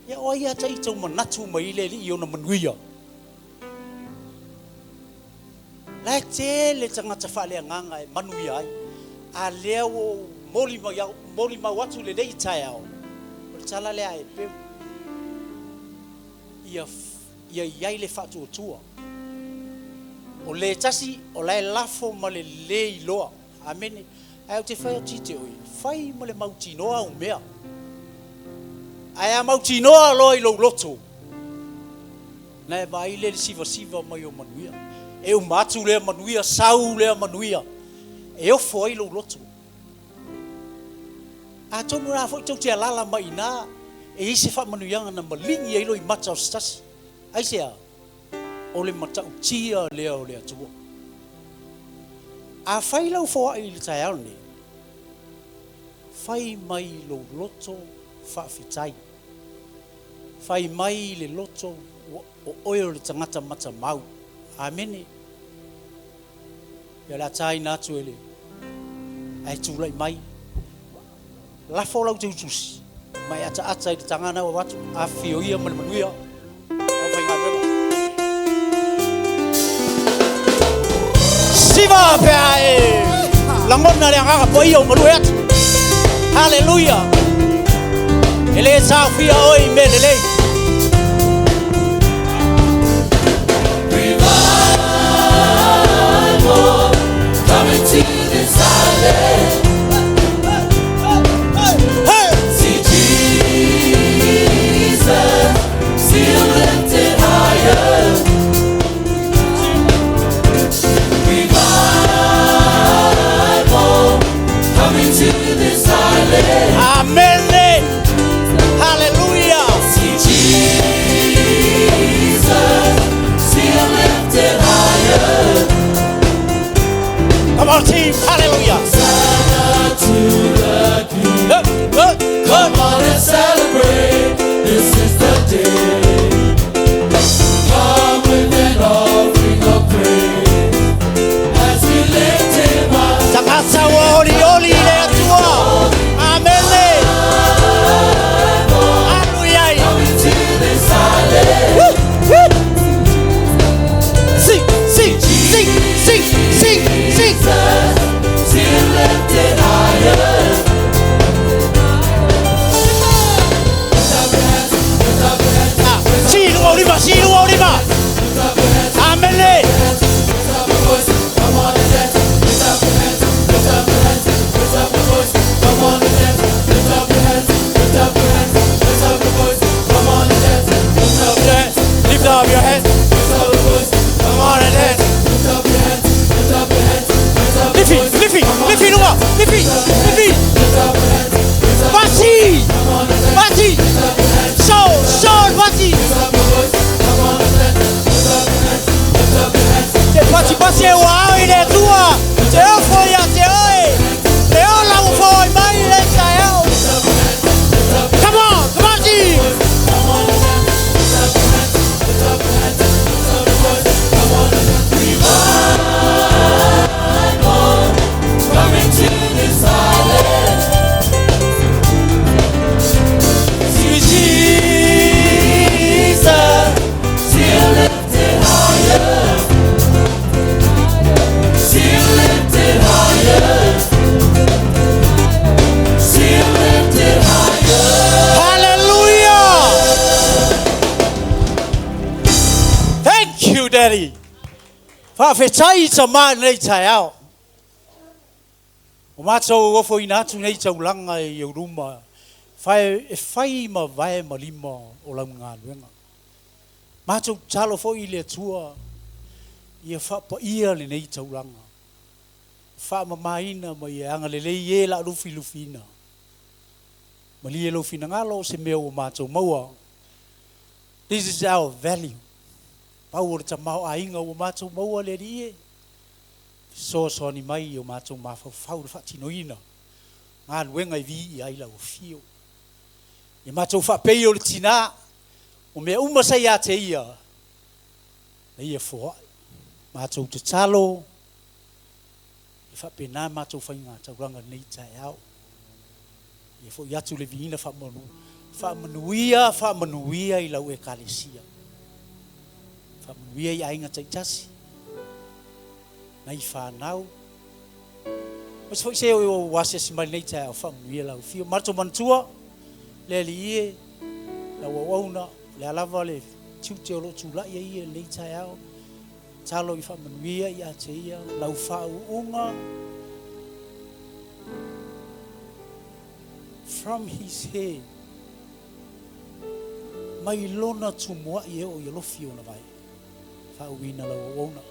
Ia o ai lava ta ita ua manatu mai ai le Alii i ona manuia? La e tele tagata faaleagaga e manuia ai, a lea ua ou molimau atu i lenei taeao, o le tala lea a Eperu, ia ia i ai le faatuatua. O le tasi o la e lafo ma le le iloa. Amene. Ae ou te fai atu i te oe, fai ma le mautinoa au mea. Ae a mautinoa loa i lou loto, na e vaai lea i le sivasiva mai o manuia. E uma atu lea manuia, sau lea manuia, e ofo ai lou loto. Atonu la foi tou te alala mai i ina, e i ai se faamanuiaga na maligi ai loimata o se tasi. Aisea? O le matautia lea o le Atua. Afai lau foai i le taeao lenei, fai mai lou loto faafetai. Fai mai le loto ua o oe o le tagata matamau. Amene. Ia o le a taina atu e le ae tulai mai. Lafo lau teutusi ma e ataata i le taga na ua avatu. Afifio ia ma le manuia. Le aufaigaluega. Siva pe a e lagona le agaga paia o malue atu. Haleluia. E le taofia oe i mea lelei. Revival coming to this island. Hey! See Jesus, see Him lifted higher. Revival coming to this island. Amene. Haleluia. See Jesus, see Him lifted higher. Come on team. Hallelujah. Hosanna to the King. Hey, hey, Come hey. on and celebrate. This is the day. Come with an offering of praise as we lift Him up. Tagata ua olioli i le Atua. Amene. Alu i ai. Coming to this island. Woo, woo. Sing, sing, sing, sing, sing, sing. Jesus, see Him lifted higher. Ah, si lua o lima, si lua o lima. Amene. Come on and dance. Lift up your hands. Lift up your hands. Lift up your voice. Come on and dance. Lift up your hands. Lift up your hands. Lift up your voice. Come on and dance. Lift up your hands. Lift up your hands. Lift up your voice. Come on and dance. Lift up your hands. Lift up your hands. Lift up your Lifi, voice. lifi, lifi lua, lifi, lifi. Lift up your hands. Lift up Pasi, Come on and dance. pasi. Lift up your hands. So, so, pasi. Lift up your voice. Come on and dance. Lift up your hands. Lift up your hands. Te pasi pasi e ua au i le Atua. Te ofo ia te oe. Le ola ua foi mai le taeao. Come on, come on team. Come on and dance. Lift up your hands. Lift up your hands. Lift up your voice. Come on and dance. Revival coming to this island. See Jesus, see Him lifted higher. See Him lifted higher. See Him lifted higher. Hallelujah. Thank you, Daddy. Faafetai i tamā nei taeao. O matou ofoina atu nei taulaga i ou luma, fae, e fai ma vae ma lima o lau galuega. Matou tatalo foi i le Atua, ia faapaia lenei taulaga. Faamamaina ma ia agalelei e la lufilufiina. Malie lou finagalo o se mea ua matou maua. This is our value. Pau o le tamaoaiga ua matou maua le Alii e. Fesoasoani mai i o matou mafaufau le faatinoina. Galuega e viia ai lau afio. Ia matou faapei o le tinā. O mea uma sa ia te ia. Na ia foai. Matou tatalo. E faapena matou faiga taulaga nei taeao. Ia fo'i atu le viiga faamanu, faamanuia, faamanuia i lau Ekalesia. Faamanuia i aiga taitasi, nai fanau. Aemaise foi se ua asiasi mai lenei taeao, faamanuia lau afio. Matou manatua, le Alii e, lau auauna, o le a lava le tiute o lo o tulai ai ia i lenei taeao, Tatalo i faamanuia ia te ia lau faauuga from his head mai lona tumuai e oo i alofi ona vae. Faauuina lau auauna.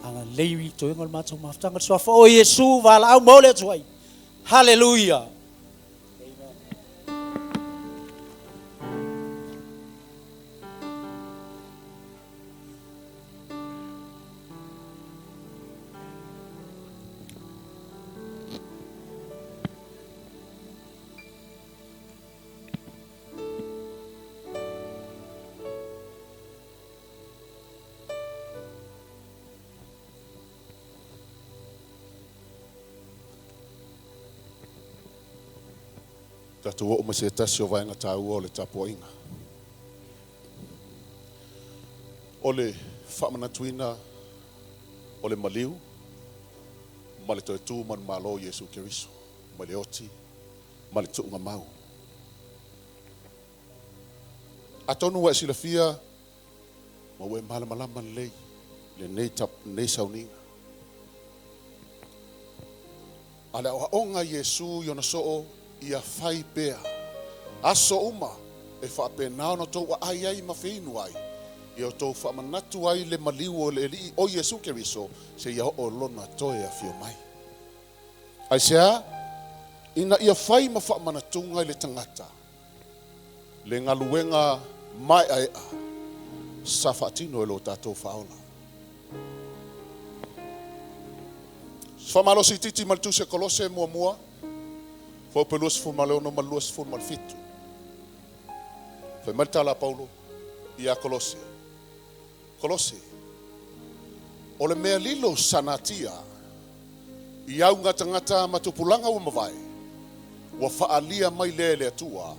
Agalelei i toega o le matou mafutaga. Le suafa o Iesu valaau ma ole atu ai. Hallelujah. Tatou oo mai se tasi o vaega taua o le tapuaiga. O le faamanatuina o le maliu ma le toe tu manumalo o Iesu Keriso mai le oti ma le tuuga mau. Atonu ua e silafia ma ua e malamalama lelei lenei, lenei sauniga. A le aoaoga a Iesu i ona soo ia fai pea aso uma e faapena ona outou aai ai ma feinu ai, ia outou faamanatu ai le maliu o le Alii o Iesu Keriso seia oo lona toe afio mai. Aisea? Ina ia fai ma faamanatuga i le tagata le galuega maeaea sa faatino e lo tatou Faaola. Faamalosi itiiti ma le Tusi a Kolose muamua, fuaiupu 26 ma le 27. Fai mai le tala a Paulo ia Kolose, Kolose, o le mea lilo sa natia i auga tagata ma tupulaga ua mavae, ua faaalia mai lea e le Atua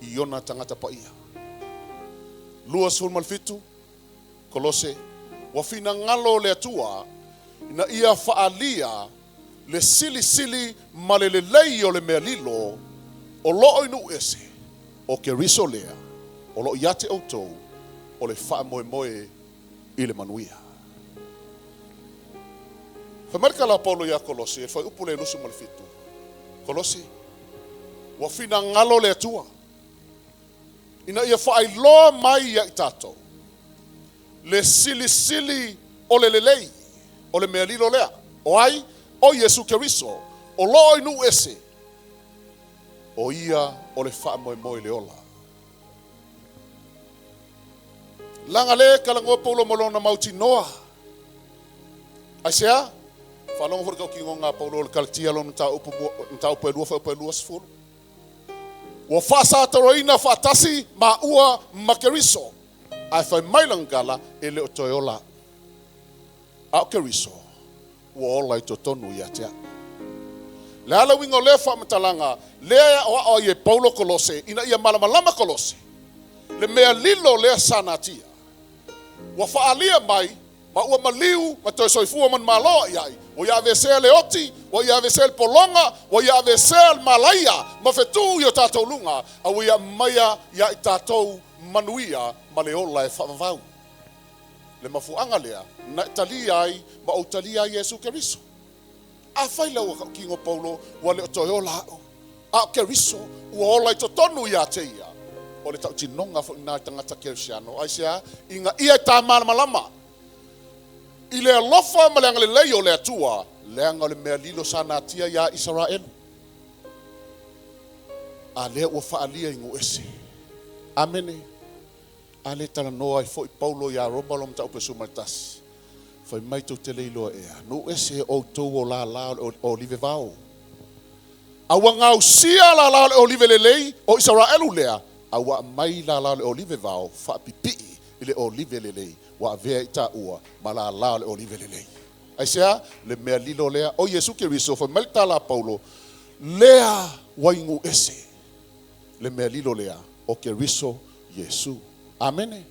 i ona tagata paia. 27, Kolose, ua finagalo le Atua ina ia faaalia le silisili ma le lelei o le mea lilo o loo i nuu ese, o Keriso lea o loo ia te outou o le faamoemoe i le manuia. Fai mai le tala a Paulo ia Kolose, e fuaiupu le 27, Kolose, ua finagalo le Atua ina ia faailoa mai ia i tatou le silisili o le lelei o le mea lilo lea, o ai? O Iesu Keriso, o loo i nuu ese, o ia o le faamoemoe i le ola. Laga le kalagoa Paulo ma lona mautinoa. Aisea? Faalogo foi le tautinoga a Paulo o le Kalatia lona mataupu mataupu e lua fuaiupu e 20. Ua faasatoroina faatasi maua ma Keriso, ae fai mai lana tala, e le o toe ola a o Keriso ua ola i totonu ia te au. Le a le uiga o lea faamatalaga lea e aoao ai e Paulo Kolose ina ia malamalama Kolose le mea lilo lea sa natia ua faaalia mai ma ua maliu ma toe soifua manumalo i ai, ua ia aveesea le oti, ua ia aveesea le pologa, ua ia aveesea le malaia ma fetu i o tatou luga, a ua ia aumaia ia i tatou manuia ma le ola e faavavau. Le mafuaaga lea na e talia ai ma ou talia ai Iesu Keriso. Afai la ua tautino Paulo, ua le o toe ola au, a o Keriso ua ola i totonu ia te ia. O le tautinoga foi lena a le tagata Kerisiano, aisea? Ina ia ta malamalama i le alofa ma le agalelei o le Atua, leaga o le mea lilo sa natia iā Isaraelu, a lea ua faaalia i nuu ese. Amene. A lea e talanoa ai foi Paulo iā Roma lona mataupu e 11, Fai mai tou te le iloa ea, nuu ese outou o lālā o le olive vao. A ua gausia lālā o le olive lelei o Isaraelu lea, a ua aumai lālā o le olive vao faapipii i le olive lelei, ua avea i taua ma lālā o le olive lelei. Aisea? Le mea lilo lea o Iesu Keriso. Fai mai le tala a Paulo, Lea uaigu ese le mea lilo lea o Keriso Iesu. Amene.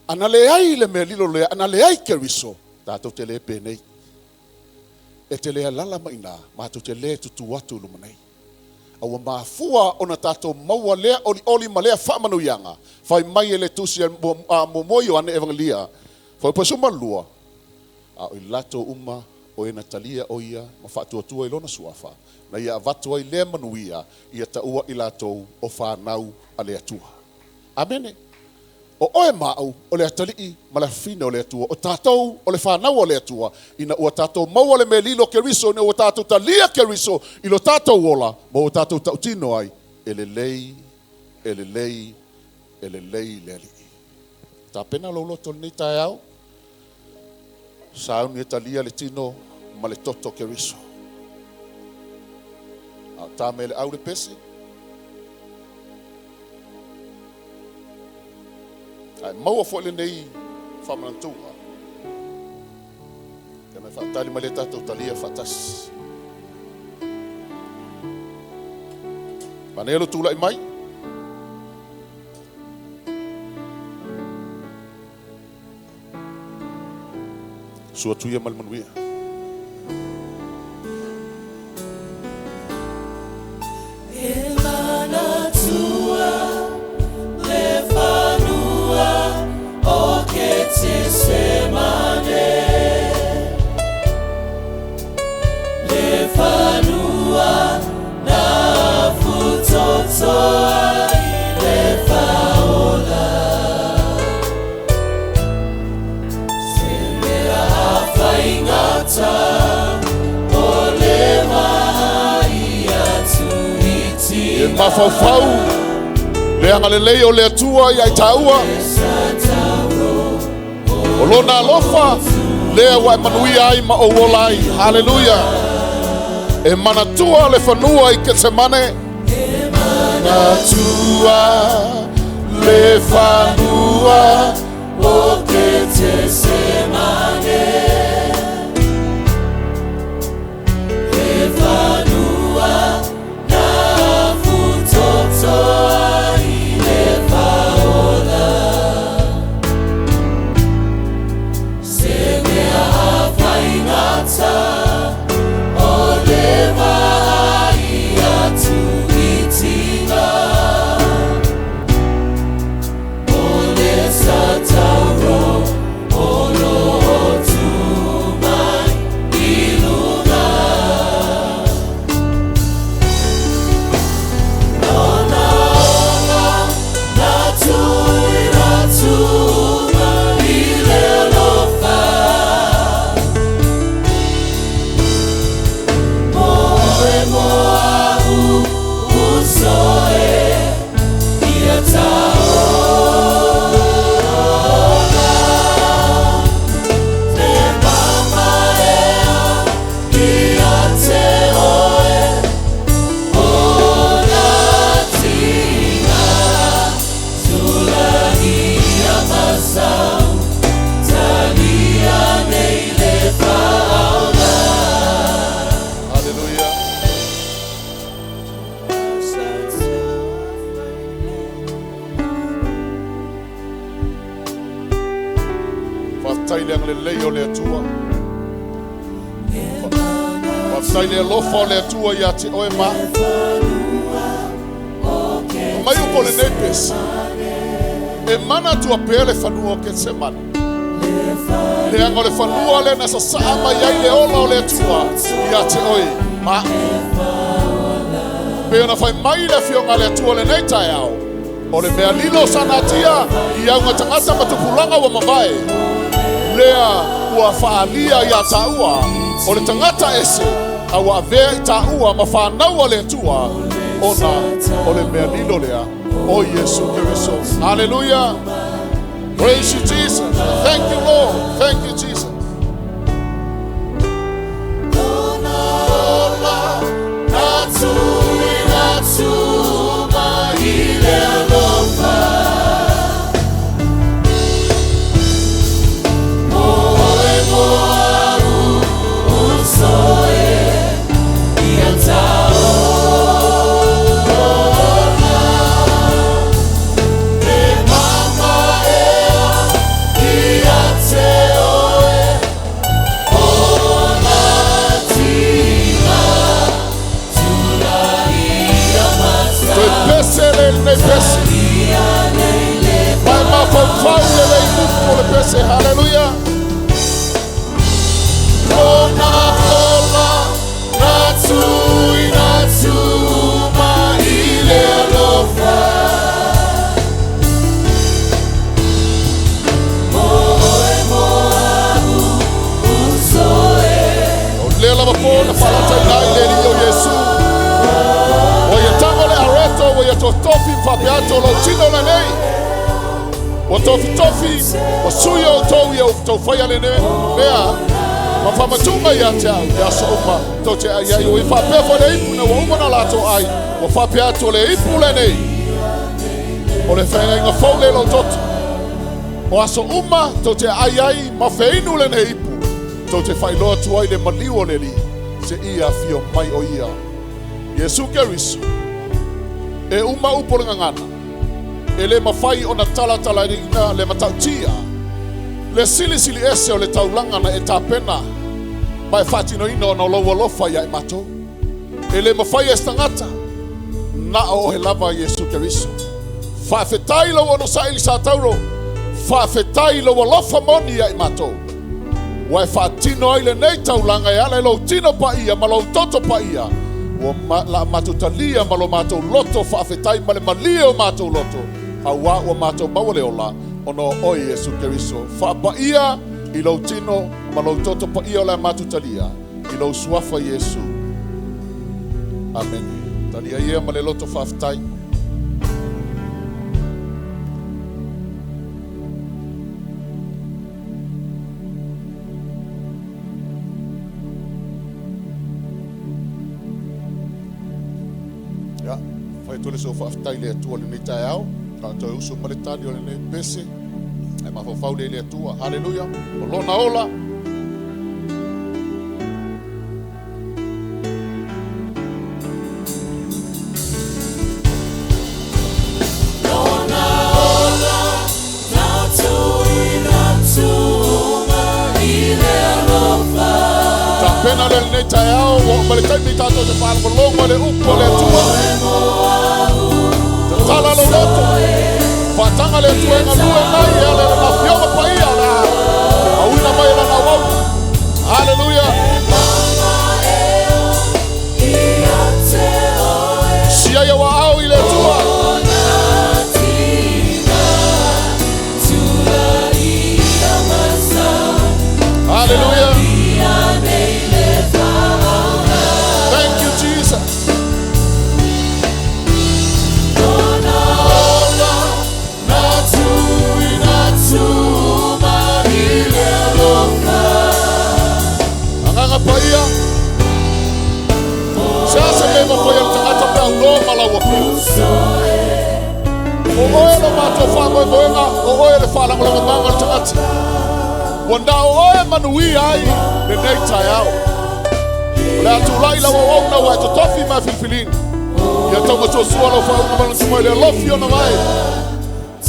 Ana leai le mea lilo lea, ana leai Keriso, tatou te le penei. E te le alala mai ina, matou te le tutu atu i luma nei. A ua mafua ona tatou maua lea olioli ma lea faamanuiaga, fai mai e le tusi a muamua Ioane Evagelia, fuaiupu 12, a o i latou uma o e na talia o ia ma faatuatua i lona suafa, na ia avatu ai lea manuia, ia taua i latou o fanau a le Atua. Amene. O oe ma au, o le atalii ma le afafine o le Atua, o tatou o le fanau a le Atua, ina ua tatou maua le mea lilo o Keriso, ina ua tatou talia Keriso i lo tatou ola, ma ua tatou tautino ai, e lelei, e lelei, e lelei le Alii. Tapena lou loto i lenei taeao, sauni e talia le tino ma le toto o Keriso. A o ta me le au le pese, ae maua foi lenei faamanatuga. Ia me faatali mai le tatou talia faatasi. Manaia lo tulai mai. Sua tuia ma le manuia. E manatua le fanua o Ketesemane, le fanua na futotoa i le faola. Se mea faigata o le vaai atu i E mafaufau le agalelei o le Atua ia i tāua. O lona alofa lea ua e manuia ai ma ou ola ai. Haleluya. E manatua le fanua i Ketsemane. E manatua le fanua o Ketesemane, le fanua na futotoa i le faola. Se mea faigata o le vaai atu i tina, o le satauro o lo o tu mai i luga. Lona ola na tuina tuma i le alofa. Mo oe mo au usoe ia taola. Te mamaea ia te oe o latinga, tulagia masau, talia nei le faola. Haleluya. Faafetai le agalelei o le Atua. Faafetai le alofa o le Atua ia te oe ma. Mai upo lenei pese. E manatua pea le fanua o Ketsemane. Le aga o le fanua lea na sasaa mai ai le ola o le Atua ia te oe ma. Pe ona fai mai le afioga a le Atua lenei taeao. O le mea lilo sa natia i auga tagata ma tupulaga ua mavae. Lea ua faalia ia tāua o le tagata ese a ua avea i tāua ma fanau a le Atua ona o le mea lilo lea o Iesu Keriso. Hallelujah. Praise you, Jesus. Thank you, Lord. Thank you, Jesus. Lona ola na tuina tuma i le alofa. Mo oe mo au usoe ia taola. pese. Mai mafaufau le lei upu o le pese. Haleluya. Lona ola na tuina tuma i le alofa. O lea lava po na whalata i nai le li o Yesu. O ia tango le areto, o ia totofi mfapeato lo tino le nei. O tofi tofi, o sui o tau ia o tau whaia le ne, mea. Ma whamatunga ia te au, ia so uma, tau te ai ai, o i whapea le ipu na ua uma na lato ai, o whapeato le ipu le nei. O le whainga inga fau le lo toto. O aso uma, tau te ai ai, ma wheinu le nei ipu. Tau te whailoa tuai le maliu o le li, se ia fio mai o ia. Yesu Keriso, e uma upo le ngangana, e le mawhai o na talatala i ina le matautia, le silisili ese o le taulanga na e tāpena, ma e whaatino ina o na lau alofa ia e mātou. E le mawhai e stangata, na o he lava Yesu Keriso. Whaafetai lau ono saili sa tauro, whaafetai lau alofa moni ia e mātou. Ua e whaatino ai le nei taulanga e ala e lau tino pa ia, ma lau toto pa ia. Ua la mātou talia ma lo mātou loto whaafetai ma le malia o mātou loto. Aua ua mātou maua le ola, ono o Yesu Keriso. Whaapa ia i lau tino ma lau toto pa ia o le mātou talia, i lau suafa Yesu. Amen. Talia ia ma le loto whaafetai. Ia, whai tole so whaafetai le atua le nei tae au. Ka toi usu ma le tali o le nei pese. Ai mawhawhau le le atua. Hallelujah. O lona ola. Lona ola na tuina tuma i le alofa. Ta pena le nei tae au. Wa ma le taimi tātou te whaalmalongo le upo le atua. Te tala lo loto. Whaatanga le atua e ngalue nai e ale le ngawhioga pa ia la. Auina mai la ngawau. Hallelujah. Sia ia wa au i le atua. Hallelujah. Thank you, Jesus. Ola na tuina tuma i le alofa. Anganga paia. Se asa me ma foia le tangata pe au loa ma lau apio. O oe lo mātou whangoe moenga, o oe le whalangolanga manga le tangata. Ua nā o oe manui ai le nei tae au. O le atu lai lau au na ua e totofi mai filifilini. Ia tau matua sua lau whaunga malantu mai le alofi ona mai.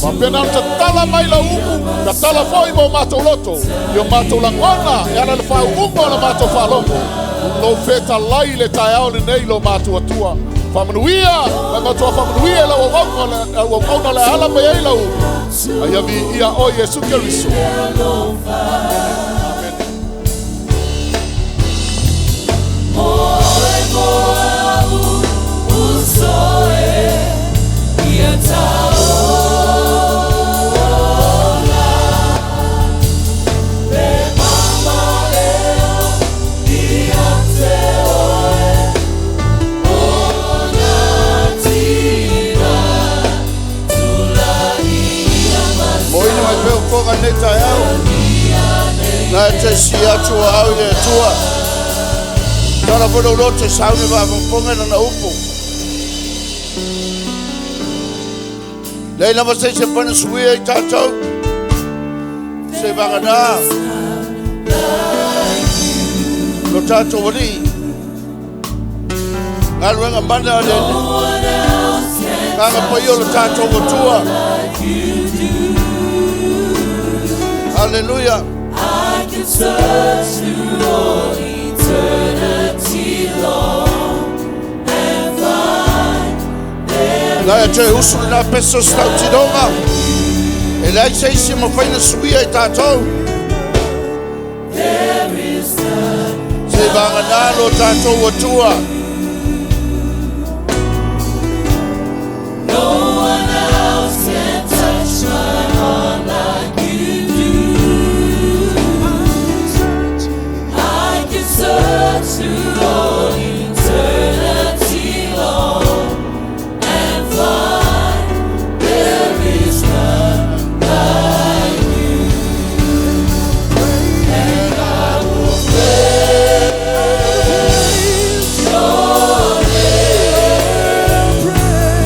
Ma pena ta tala mai lau upu, ta tala foi mo mātou loto. Ia mātou langona, e ala le whau unga o la mātou whalongo. Lo wheta lai le tae au le nei lo mātou atua. Whamanuia, mai matua whamanuia lau au au le ala mai ai lau upu. Ai avi ia o Yesu Keriso. Amen. Moina mai peo konga nei tai au. Nā te si atua au i le atua. Tala whanau loto saune wa whamponga na na upu. Lei lava se se pana suia i tātou. Se wangana. Lo tātou wali. Ngaluenga mana le. Nganga pai o lo tātou watua. Hallelujah. I can search through all eternity long and find there La e te usu le na peso stau tinoga. E leai se isi e mafai ona suia i tatou. Se vagana lo tatou Atua. No one else can touch my heart like you do. I can search through all eternity long and find there is none like you. And I will praise your name.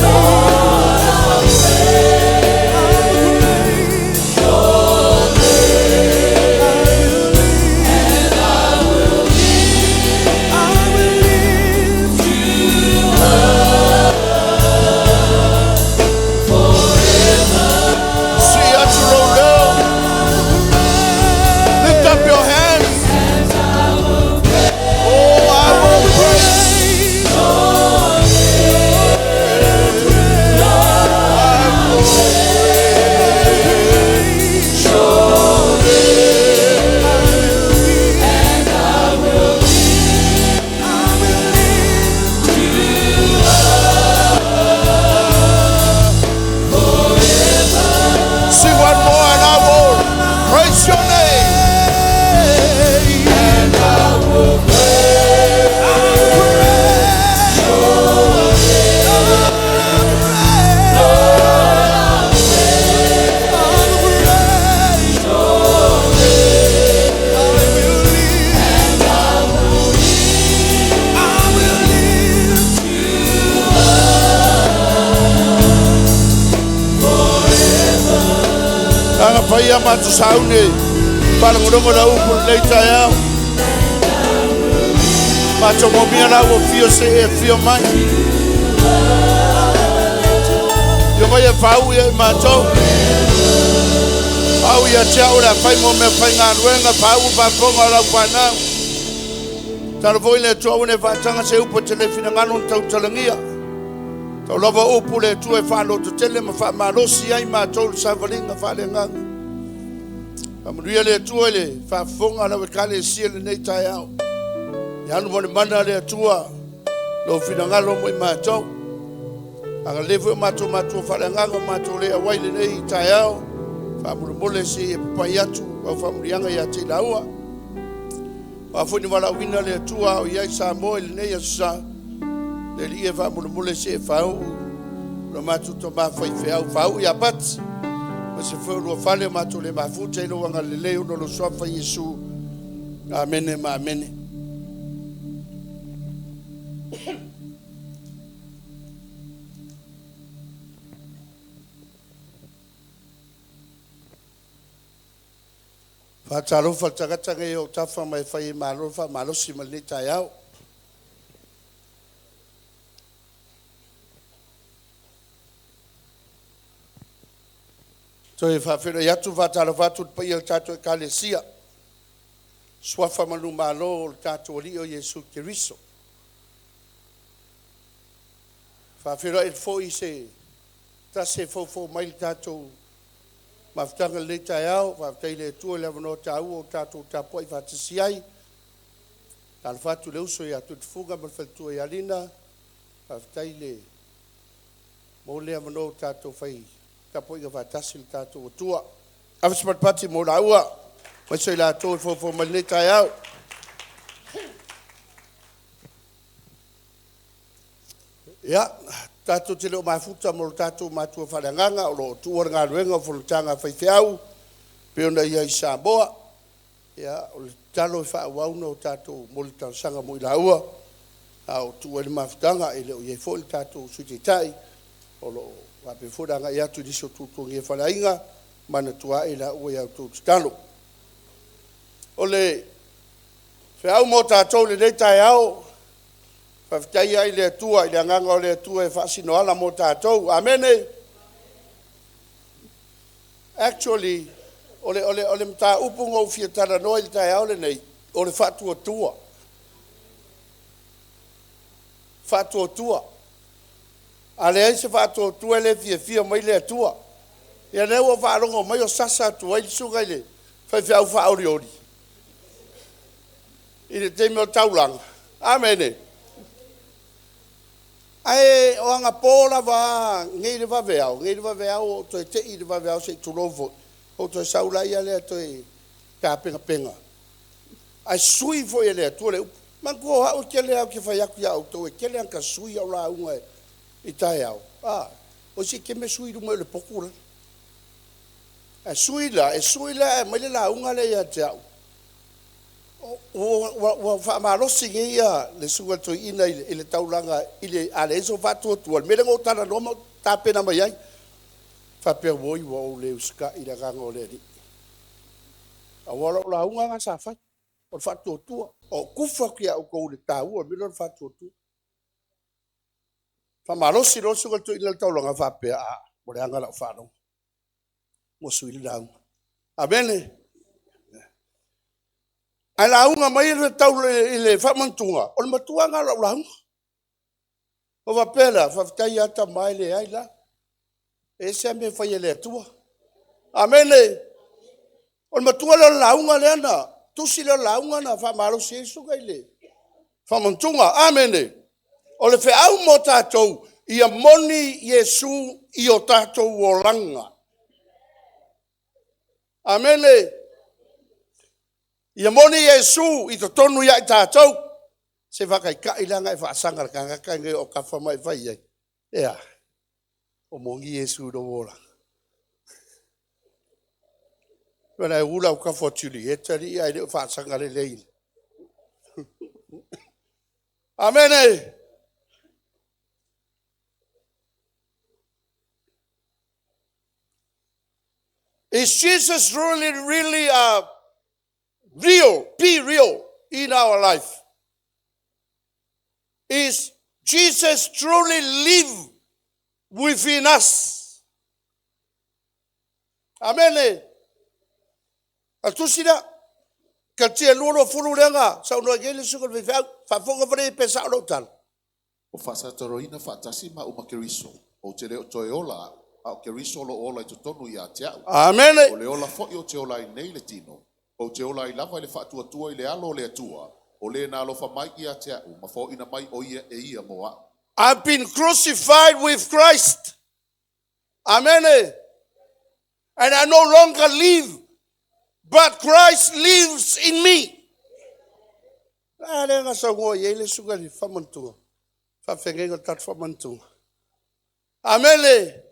Lord, I'll praise your name. And I will lift you up forever. See atu lou leo. Lift up your hands. And I will Oh, I will praise. your name. Lord, I will praise your name. And I will lift you up forever. Sing one more and I will praise your name. And I will praise your name. Lord, I'll praise your name. And I will lift you up forever. Aga paia matu saune. Palangolongo la upu lenei taeao. Matou momia la ua fio se e fio mai. Io mai e fau ia i matou. Fau ia te au le afai mo mea faigaluega, fau faafofoga o lau fanau. Talo foi le Atua ua ne faataga se upu e te le finagalo na tautalagia. Tau lava upu le Atua e faalototele ma faamalosi ai matou i le savaliga faaleagaga. Faamanuia le Atua i le faafofoga a lau Ekalesia i lenei taeao. Ia alu ma le mana a le Atua lou finagalo mo i matou. Agalelei foi o matou matua faaleagaga o matou le auai i lenei taeao. Faamolemole se i e papai atu au faamanuiaga ia te i laua. O a foi ni valaauina le Atua a o i ai Samoa i lenei aso sa, le Alii e faamolemole se e faauu lo matou tama faifeau, faauu ia Pati, ma se foi o lua fale o matou le mafuta i lou agalelei ona o lou suafa Iesu. Amene ma amene. Faatalofa le tagata nei o tafa mai fai e malo faamalosi ma lenei taeao. Toe faafeiloai atu, faatalofa atu i le paia o le tatou Ekalesia, suafa manumalo o le tatou Alii o Iesu Keriso. Faafeiloai atu foi i se tasi e foufou mai le tatou mafutaga i lenei taeao. Faafetai i le Atua i le avanoa taua ua tatou tapuai faatasi ai. Talofa atu i le uso ia Tuilefuga ma le faletua ia Lina. Faafetai le mo le avanoa ua tatou fai tapuaiga faatasi i le tatou Atua. Ave se patipati mo laua, aemaise i latou e foufou mai lenei taeao. Ia, tatou te le o mafuta mo le tatou matua faaleagaga o lo o tuua le galuega o fonotaga a faifeau pei ona i ai i Samoa. Ia, o le tatalo e faaauau ona tatou momoli talosaga mo i laua a o tuua ai le mafutaga. E le o i ai foi le tatou Sui Taitai o lo o faapea foi le agai atu i nisi o tuatuagia faaleaiga, manatua ane i laua i a outou tatalo. O le feau mo tatou i lenei taeao, faafetai ai i le Atua, i le agaga o le Atua e faasinoala mo tatou. Amene. Actually, o le mataupu na ou fia talanoa i le taeao lenei, o le faatuatua. Faatuatua. A leai se faatuatua e le fiafia mai le Atua. Ia lea ua faalogo mai o sasa atu ai le susuga i le faifeau faaolioli i le taimi o le taulaga. Amene. Ae o agapō lava nei le vaveao, nei le vaveao ua ou toe tei i le vaveao se i tulou foi, ou toe sau laia lea toe tapenapena. Ae sui foi e le Atua le upu. Manatua o au e tele lava ou te fai atu ia outou e tele lava ina sui au lauga i taeao, o isi e tele sui i luma o le potu le. Ae sui la, e sui la e aumai le lauga lea ia te au. Ua faamalosi nei ia le susuga i le toeaina i le taulaga i le a leai sou faatuatua, le mea lea na ou talanoa ma ou tapena mai ai. Faapea, oi ua ou le usitai i le agaga o le Alii. Aua o lau lauga lena sa fai, o le faatuatua. O tufa atu ia outou i le taua o le mea lea o le faatuatua. Faamalosi loa le susuga i le toeaina i le taulaga faapea, a, ua leaga lau faalogo. Ua sui le lauga. Amene. Ae lauga mai le tau i le faamanatuga, o le matua lena o lau lauga. O faapea la, faafetai lava tama e leai la. E ese lava mea e fai e le Atua. Amene. O le matua lea o le lauga lea na tusi lea o le lauga na faamalosi ai le susuga i le faamanatuga. Amene. O le feau mo tatou, ia moni Iesu i o tatou olaga. Amene. Ia moni Iesu i totonu ia i tatou. Se faataitai la ona e faasaga i le tagata lenei o autafa ma e fai i ai, e a, o moni Iesu i lou olaga? O la e ula autafa o Julieta alii ae le o faasaga lelei. Amene. Is Jesus really, really real, be real in our life? Is Jesus truly live within us? Amene. O le tusi lea, Kalatia 2:20 lea na saunoa ai le susuga i le faifeau. Faafofoga fale pe sao lau tala. Ua faasataloina faatasi ma uma Keriso, ou te le o toe ola au, a o Keriso o lo o ola i totonu ia te au. Amene. O le ola foi ou te ola ai nei i le tino, ou te ola ai lava i le faatuatua i le alo o le Atua, o le na alofa mai ia te au, ma foaiina mai o ia e ia mo au. I've been crucified with Christ. Amen. And I no longer live, but Christ lives in me. A lea na saunoa i ai le susuga i le faamanatuga. Faafeagaiga o le tatou faamanatuga. Amene.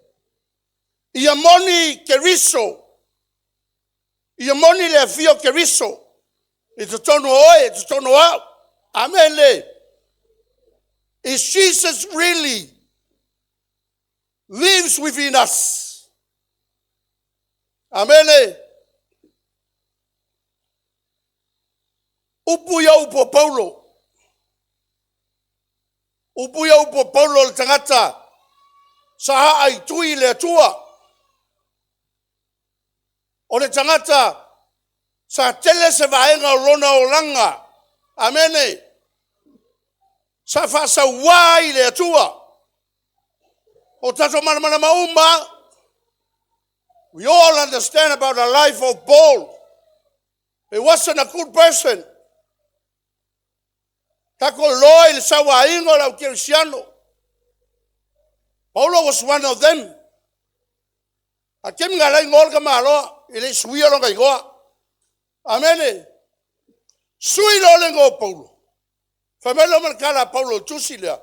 Ia moni Keriso. Ia moni le afio o Keriso i totonu o oe, i totonu o au. Amene. Is Jesus really lives within us? Amene. Upu ia upu o Paulo. Upu ia upu o Paulo le tagata sa aa i tui le Atua. O le tagata sa tele se vaega o lona olaga. Amene. Sa faasauā ai le Atua. O tatou malamalama uma. We all understand about the life of Paul. He wasn't a good person. Tatou iloa i le sauaina o le au kerisiano. Paulo was one of them. A taimi na alai igoa le tamaloa, e le i suia lona igoa. Amene. Sui loa le igoa o Paulo. Fai mai loa ma le tala a Paulo i le tusi lea.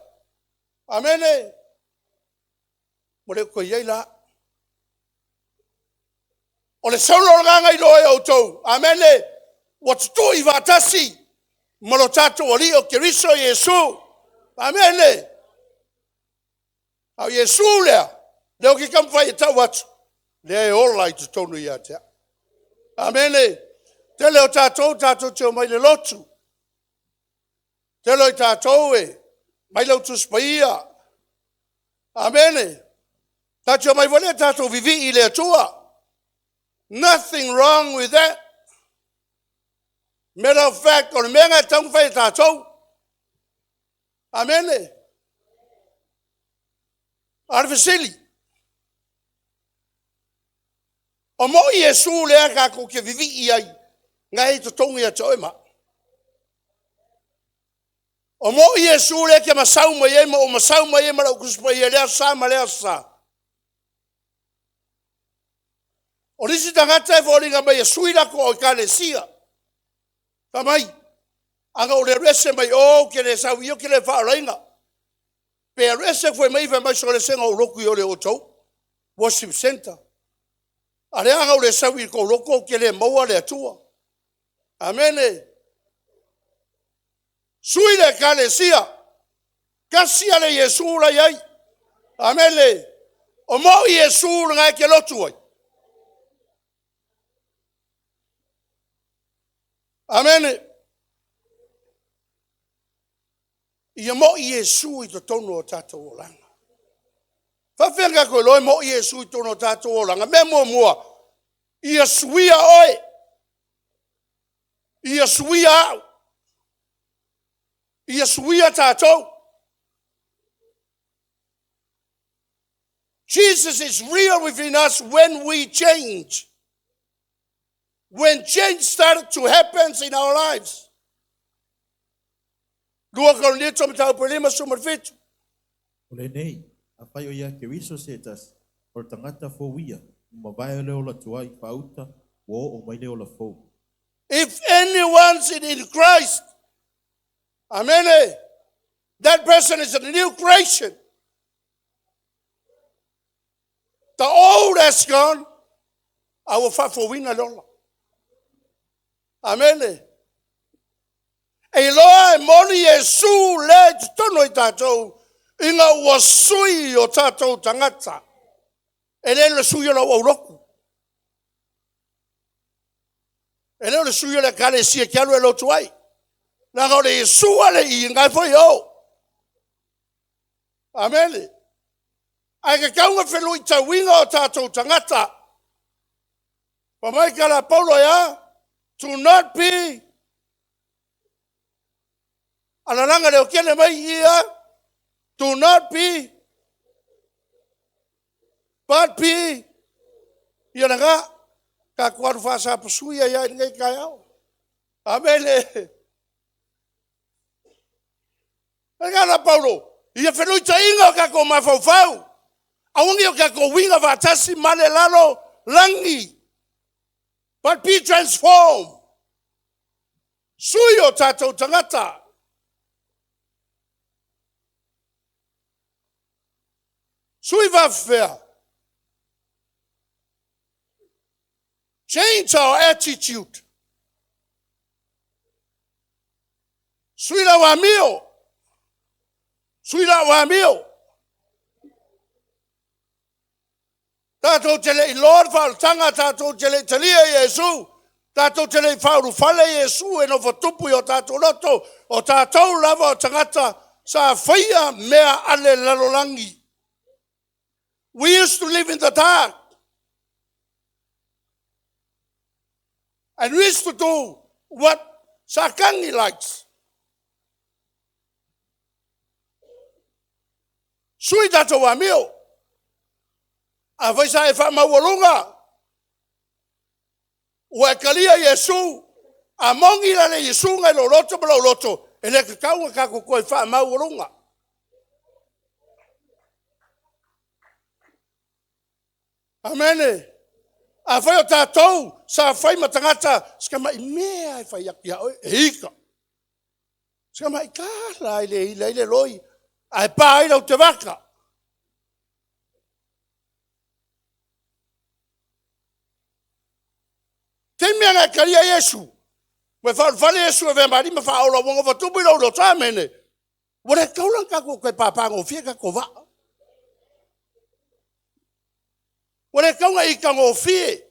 Amene. Ua le toe i ai la. O le Saulo lena na iloa e outou. Amene. Ua tutui faatasi ma lo tatou Alii o Keriso Iesu. Amene. A o Iesu lea, lea ou te taumafai e tau atu, lea e ola i totonu ia te au. Amene. Tele o tatou, tatou te omai i le lotu. Tele o tatou e aumai le Tusi Paia. Amene. Tatou te omai foi lea tatou vivii i le Atua. Nothing wrong with that. Matter of fact, o le mea na e tatau ona fai e tatou. Amene. A o le fesili, o mo Iesu lea tatou te vivii ai, na e i totogi ia te oe ma au. O mo Iesu lea e te masau mai ai ma ou masau mai ai ma lau Tusi Paia i lea Aso Sa ma lea Aso Sa. O le isi tagata e foliga mai e sui latou ekalesia. Fai mai, ana ou le alu ese mai o, ou te le sau i i, ou te le faaolaina. Pe alu ese foi ma ia, fai mai, sole se na ou lotu i o i le outou worship center. A o lea ana ou le sau i le tou lotu ou te le maua le Atua. Amene. Sui le ekalesia. Tasi lava le Iesu la e i ai. Amene. O mo Iesu lena e te lotu ai. Amene. Ia moi Iesu i totonu o tatou olaga. Faafefea ona tatou iloa e moi Iesu i totonu o tatou olaga? Mea muamua, ia suia oe, ia suia au, ia suia tatou. Jesus is real within us when we change. When change started to happen in our lives. 2 Korinito mataupu e 57. O lenei, afai o ia Keriso se tasi, o le tagata fou ia, ua mavae le ola tuai faauta, ua oo mai le ola fou. If anyone's in Christ, amen, that person is a new creation. The old has gone, a ua faafouina le ola. Amene. E iloa e moni Iesu lea i totonu i tatou, ina ua sui o tatou tagata. E le o le sui o lau aulotu. E le o le sui o le ekalesia e te alu e lotu ai. Leaga o le Iesu a le i, na e foi o. Amene. Ae tatau ona feluitauina o tatou tagata. Fa mai ka la Paulo e a? To not be alalanga leo kele mai ia. Do not be but be ia langa ka ku alu whaasa pasuia ia i nei kai au. Amene. E ka la Paulo, ia feluitaiga o kako mafaufau. Aua o kako winga faatasi ma le lalo lagi. But be transformed. Sui o tatou tagata. Sui faafefea. Change our attitude. Sui lau amio. Sui lau amio. Tatou te le i loa le faaolataga, tatou te le i talia Iesu, tatou te le i faaulufale Iesu e nofo tupu i o tatou loto, o tatou lava o tagata sa faia mea a le lalolagi. We used to live in the dark. And we used to do what Satani likes. Sui tatou amio. A fai sa e faamaualuga, ua e talia Iesu, a mogi la le Iesu nai lou loto ma lou loto, e le tatau ona tatou toe faamaualuga. Amene. A fai o tatou sa fai ma tagata, se mai mea e fai atu ia oe, e ika. Se mai kala i le ila i le loi, ae pa ai lau te vaka. Taimi ana e talia Iesu, ua e faaulufale Iesu e avea ma alii ma faaola, ua nofo tupu i lou loto, amene. Ua le tatau la ona tatou toe papagofie tatou vaa. Ua le tatau ona ikagofie.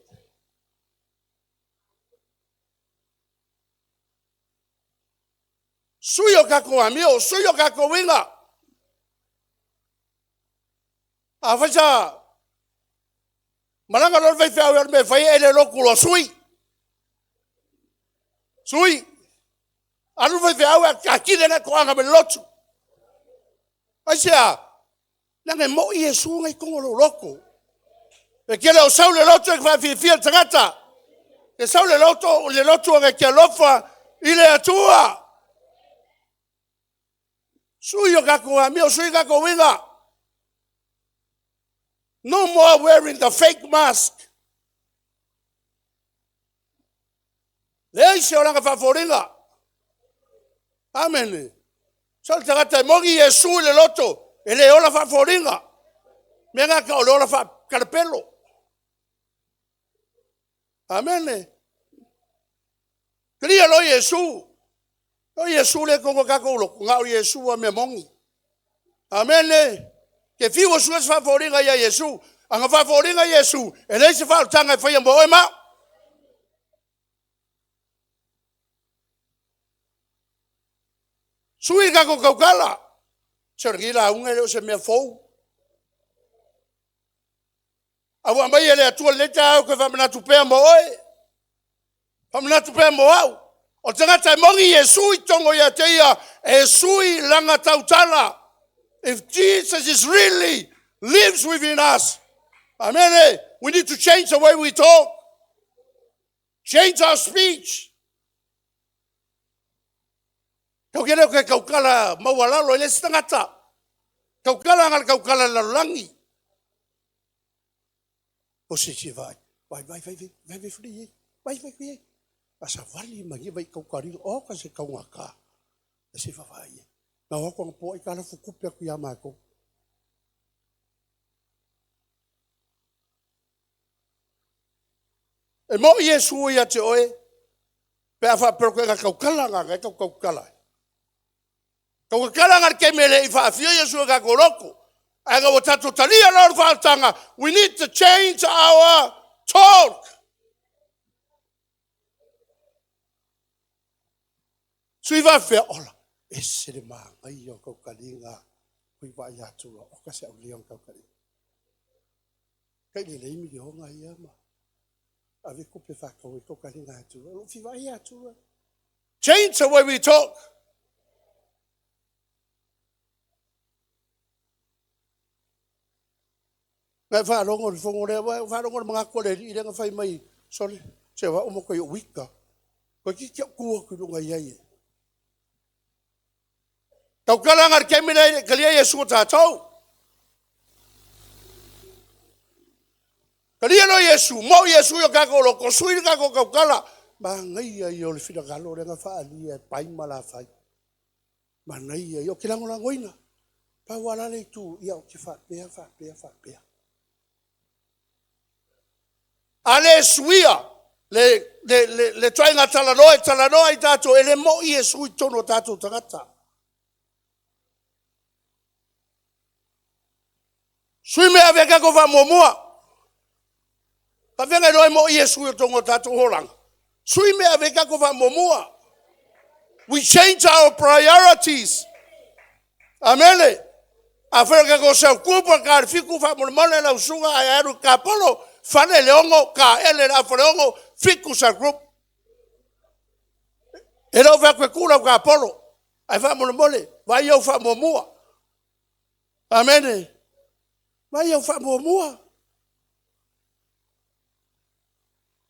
Sui o tatou amio, sui o tatou uiga. A fai sa malaga loa le faifeau e alu mea e fai, e le lotu loa, sui. Sui. Alu le faifeau e atili ai le toaga mai le lotu. Aisea? Leaga e moi Iesu ngai tongo lo loko. E kele o sau le loto e whawhiwhia le tagata. E sau le loto, le loto e ke alofa i le atua. Sui o kako amio, sui kako winga. No more wearing the fake mask. Leai se olaga faafofoga. Amene. Sa le tagata e mogi Iesu i le loto, e le ola faafoliga. Mea ngaka o le ola faakalapelo. Amene. Kalia lo Iesu. O Iesu le kongo kako ulo, ngā o Iesu a mea mongi. Amene. Ke fiu o sua se faafoliga ia Iesu. Anga faafoliga Iesu, e leai se faautaga e faia mo oe ma. Sui kako kaukala. Se o le lauga le o se mea fou. A ua mai e le atua le ta au ke whamanatu pea mo oe. Whamanatu pea mo au. O te tagata e mongi Iesu i tongo ia te ia, e sui langa tautala. If Jesus is really lives within us, amen, we need to change the way we talk. Change our speech. Kau kere o ke kaukala maualalo e le se tagata. Kaukala nga le kaukala le lalolagi. O se se vai. Vai, vai, vai, vai, vai, vai, vai, vai, vai, vai. A sa vali ma vai kaukari o ka se kaunga ka. E se fa vai. Na o ko po i ka la fukupe ku ya ma ko. E mo Iesu ia te oe. Pe a fa pero ka kaukala nga ka kaukala. Kaukala nga ke mele i fa fio Iesu ka koroko. Ai ga o tato talia lo fa. We need to change our talk. Sui va fea ola. E se le maangai o kaukalinga. Kui wa ia atua. O ka se au leo kaukalinga. Kai le leimi le honga ia ma. Ave kupe whakau e kaukalinga atua. Lo fi wa ia atua. Change the way we talk. Ngai whaarongo le whongo lea, whaarongo le mga kore i lenga whai mai, sole, se wa umo koe o wika. Koe ki kia kua kui lunga ia ia. Taukala ngā kemina i kalia Iesu o tātou. Kalia no Iesu, mo Iesu i o kako lo, ko sui ni kako kaukala. Ma ngai ia o le whinagalo lenga whaalia e pai ma la whai. Ma ngai ia o ki lango langoina. Pa wala le tu, ia o ki whapea, whapea, whapea. Ale suia, le tuainga talanoa, talanoa i tātou, e le mo Iesu i tono tātou tagata. Sui mea veka ko wha muamua. Pa venga roe mo Iesu i tongo tātou horanga. Sui mea veka ko wha muamua. We change our priorities. Amene. A whera ka ko sau kupa ka fiku wha mole lau sunga ai aru ka polo. Whane le ongo, ka ele la whare ongo, fiku sa group. E rau wha koe kura ka polo. Ai wha mole, vai au wha muamua. Amene. Vai au wha muamua.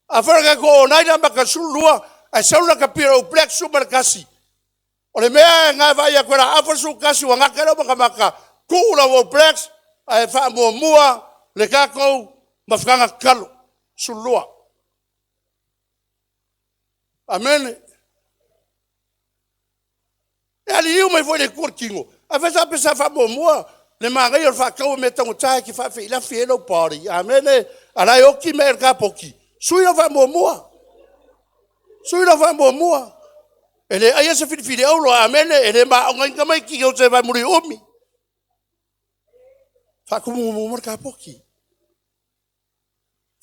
A whera ka ko o naina maka sulua, ai saula ka pira o black su kasi. O le mea ngā vai a koe rā afa su kasi wa ngaka rau maka maka kūla o blacks, ai wha muamua le kākou ma whakanga kalo, sulua. Amen. E ali iu mai foi le kua kingo. A whesa pesa wha muamua, le maangai o le whakau me tango tae ki whawhi ila fi e pari. Amen. Alai oki me el kapoki. Sui lo wha muamua. Sui lo wha muamua. E le aia se whiriwhiri aulo, amene, e le maa onga inga mai ki o te vai muri umi. Whakumu muamua le kapoki.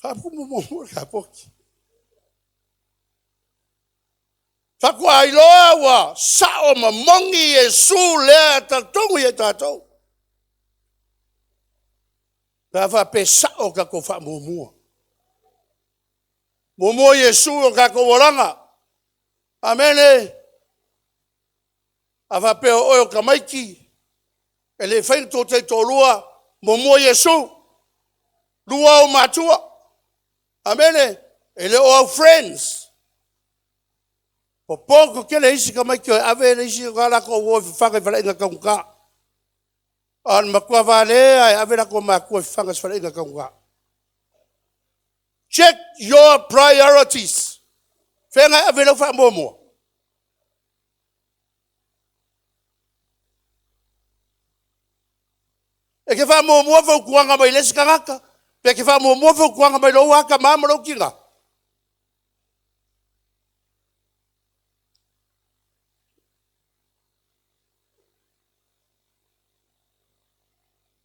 Whakumu muamua le kapoki. Whakua ailoa ua sao mamongi Iesu lea tatongu i e tātou. Ka wha pe sao ka ko wha muamua. Muamua Iesu o ka ko oranga. Amene. A wha pe o oe o kamaiki. E le whain tō te tō lua. Muamua Iesu, lua ou matua. Amene, e le o au friends. Popo ko kele isi ka mai ke ave le isi ka la ko wo fafaga i fale inga kaunga. An makua vale ai ave la ko makua fafaga i fale inga kaunga. Check your priorities. Fenga ave lau fa mo. E ke fa mo mo fa kuanga mai le sikangaka. Pe ke fa mo mo fa kuanga mai lo waka ma mo kinga.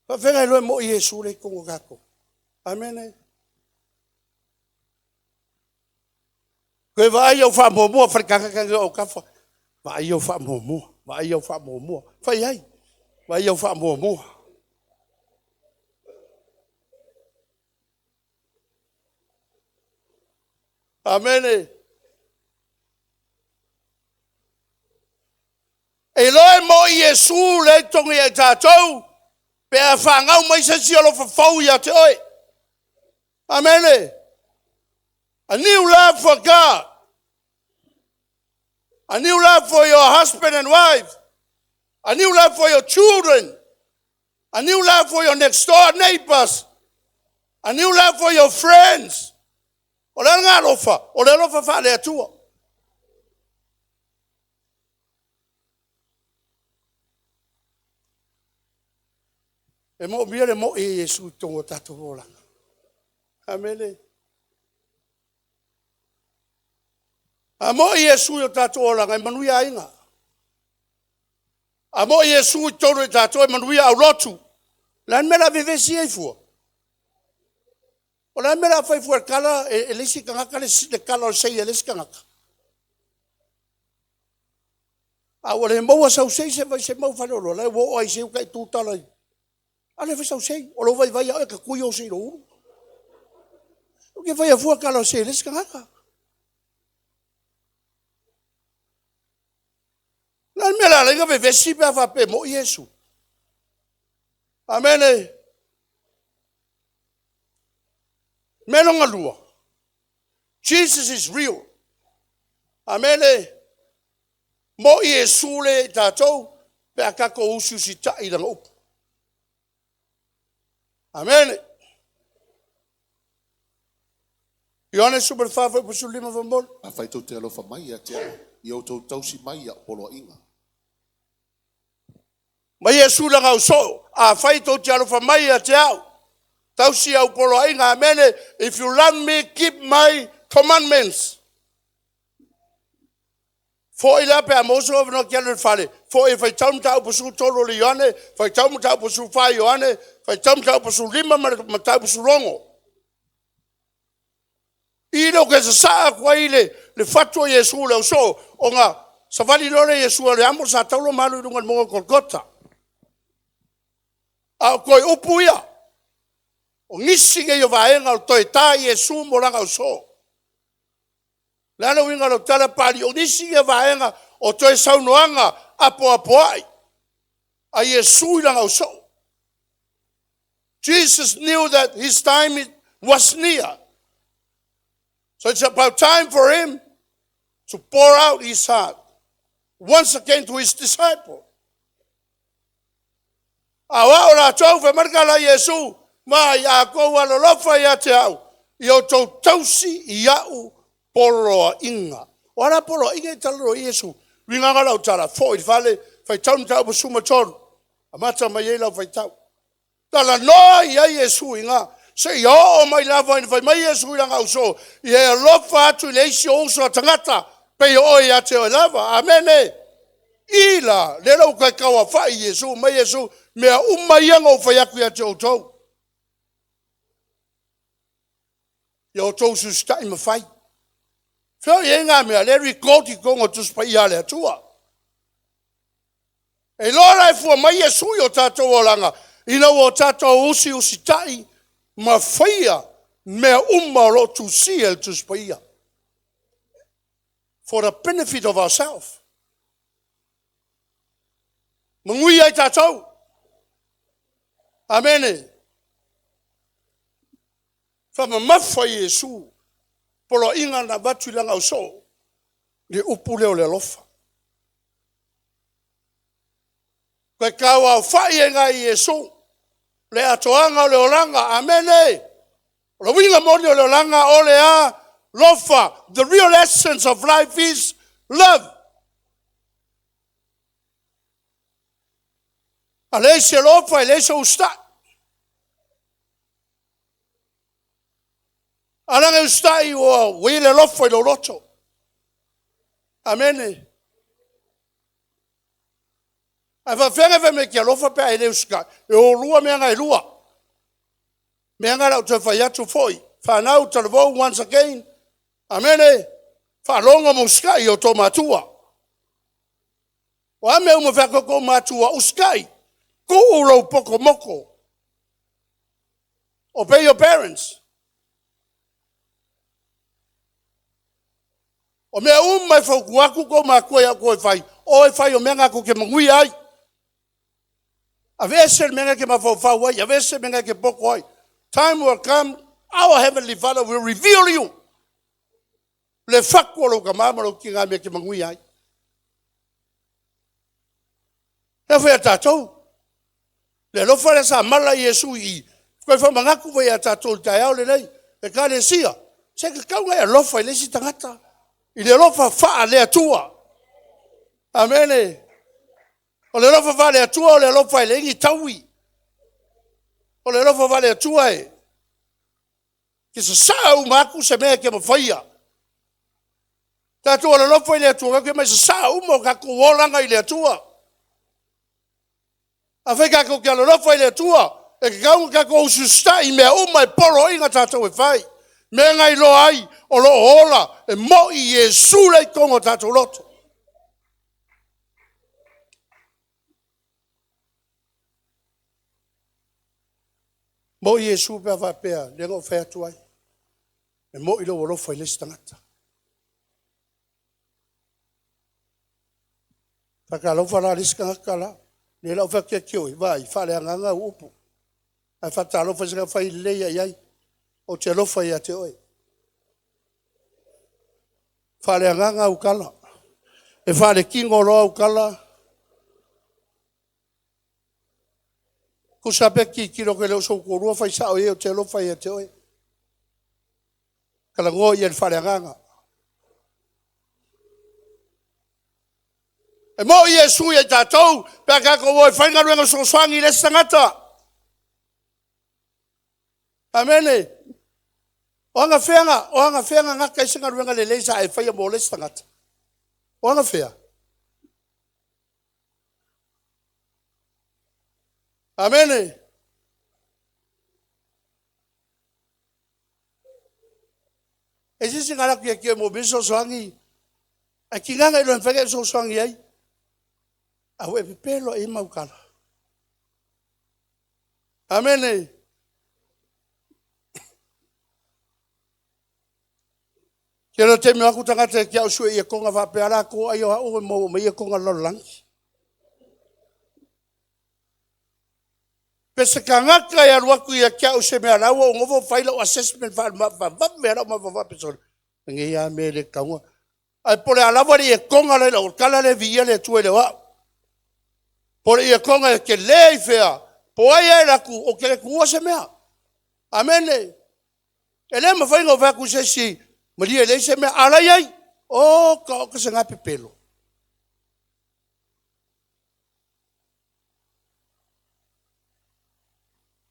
Fa fenga lo mo Yesu le kongo kako. Amen. Koe vai au fa mo mo fa kaka kaka o kafa. Vai au fa mo mo, vai au fa mo mo. Fai ai. Vai au fa mo mo. Amen. E loe mo Iesu le tongi e tātou, pe a whangau mai se si alo whawhau ia te oe. Amen. A new love for God. A new love for your husband and wife. A new love for your children. A new love for your next door neighbors. A new love for your friends. O le ngā alofa, o le alofa wha le atua. E mo mia le mo e Yesu tongo tātou volanga. Amene. A mo i Yesu i o tātou olanga e manuia ainga. A mo i Yesu i tonu i tātou e manuia au lotu. Lan mela vevesi ei fua. O la mela fai fua kala e lesi kangaka le kala o sei e lesi kangaka. A o le maua sau sei se vai se mau whare o lai wo ai se uka i tūtala i. A le fai sau sei, o lo vai vai a ka kui o sei ro uru. O ke vai a fua kala o sei e lesi kangaka. La mela la inga vevesi pe a whape mo Yesu. Amene. Melonga lua. Jesus is real. Amene. Mo Yesu le tātou, pe a kako usu si tai langa upu. Amene. Ioane super whawhai pusu lima whamol. A whai tau te alofa mai ia te au, i au tau tausi mai ia polo inga. Mai Yesu langa uso, a whai tau te alofa mai ia te au. Tausi au polo inga, amene. If you love me, keep my commandments. Fo i la pe a moso o no kia le fale. Fo i whai tau mta upasu tolo le Ioane, whai tau mta upasu whai Ioane, whai tau mta upasu lima ma tau upasu rongo. I leo ke sa saa kua i le fatua Yesu le uso, o ngā savali lore Yesu le amo sa taulo malu i runga le monga Golgotha. A o koe upu ia, o ngisi nge i o vaenga o toi tā Yesu mo langa uso. Le ana winga lo tala pali, o nisi nge vaenga o toi saunoanga apo apo ai, a Yesu i langa uso. Jesus knew that his time was near. So it's about time for him to pour out his heart once again to his disciple. A wa o la tau fe marka la Yesu, ma ia ko wa lo lofa ia te au, i o tau tausi i au poloa inga. O ala poloa inga i tala ro Yesu, winga nga lau tala, fo i fale, fai tau mta upa suma tonu, a mata mai e lau fai tau. Tala noa ia Yesu inga, se i o mai lava ina fai mai Yesu i langa uso, i e alofa atu i le isi o uso a tangata, pe o ia te o lava, amene. I la, le lau kai kaua fai Yesu, mai Yesu, mea uma ia ngau fai aku ia te o tau. Ia o tau susitai ma fai. Feo i e ngā mea, le record i kongo tuspa i ale atua. E loa e fua mai Yesu i o tātou olanga, ina o tātou usi usi tai, ma whaia mea uma o lo tusia le tuspa ia. For the benefit of ourselves. Mangui ai tātou. Amene. Faamamafa Iesu poloaiga na avatu i lana ausoo le upu lea o le alofa. Toe tauaofai ai i Iesu le atoaga o le olaga. Amene. O le uiga moni o le olaga o le alofa. The real essence of life is love. A leai se alofa e leai sou usitai. A leaga e usitai ua i ai le alofa i lou loto. Amene. Ae faapefea ona e fai mai e te alofa pe a e le usitai? E o lua mea na e lua. O mea na o le a ou toe fai atu foi, fanau talavou once again, amene, faalogo ma usitai i outou matua. O a mea uma e fai atu ai outou matua, usitai, tuu lou poto moto, obey your parents. O mea uma e fautua atu outou matua ia outou e fai, o e fai o mea na tou te manuia ai. Aveese le mea lena e te mafaufau ai, aveese le mea lena e te poto ai. Time will come, our heavenly Father will reveal you le fatu o lou tama ma lou tina i mea e te manuia ai. E fai a tatou, le alofa lea sa mala Iesu i i, toe faamanatu foi ia tatou i le taeao lenei, ekalesia, se e tatau ona e alofa i le isi tagata, i le alofa faale-Atua. Amene. O le alofa faale-Atua o le alofa e leai ni taui. O le alofa faale-Atua e te sasaa uma atu se mea e te mafaia. Tatou alolofa i le Atua, tatou te omai e sasaa uma o tatou olaga i le Atua. Afai tatou te alolofa i le Atua, e tatau ona tatou usiusitai i mea uma e poloaiina tatou e fai. O mea na e iloa ai o lo o ola, e moi Iesu la e i totonu o tatou loto. E moi Iesu pe a faapea, lea na ou fai atu ai, e moi lou alofa i le isi tagata. Faatalofa la i le isi tagata la, lea o le a ou fai atu ia te oe, vaai, faaleagaga au upu. Ae faatalofa i isi tagata, fai lelei lava i ai, ou te alofa ia te oe. Faaleagaga au tala, e faaletino loa au tala, tusa pe e te tilotilo atu e le o sou toalua, fai sao i ai ou te alofa ia te oe. Talanoa i ai i le faaleagaga. E moi Iesu ia i tatou pe a tatou o e fai galuega fesoasoani i le isi tagata. Amene. O anafea na gata ai se galuega lelei sa e faia mo le isi tagata? O anafea? Amene. E se isi na alu atu ia te oe e manaomia se fesoasoani, ae tiga ona e iloa e mafai ona e fesoasoani i ai, ae ua e pepelo i ai ma au tala. Amene. Tele o taimi e o atu tagata ia te au e sue earcon faapea latou ai o au e maua mai earcon a le lalolagi. Pe se tagata e alu atu ia te au i se mea o la ua ou nofo fai lau assessment faavavevave lava lau mafaufau faapea, sole, o lenei lava mea e le tatau ona... Ae po o le a lava le earcon la e i lau tala lea, viia le Atua e le o au. Po o le earcon e tele i fea, po o ai lava e alu atu, ou te le tuua se mea. Amene. E le mafai ona ou fai atu i se isi, malie e leai se mea, a o la e i ai. Oka oka se gapepelo.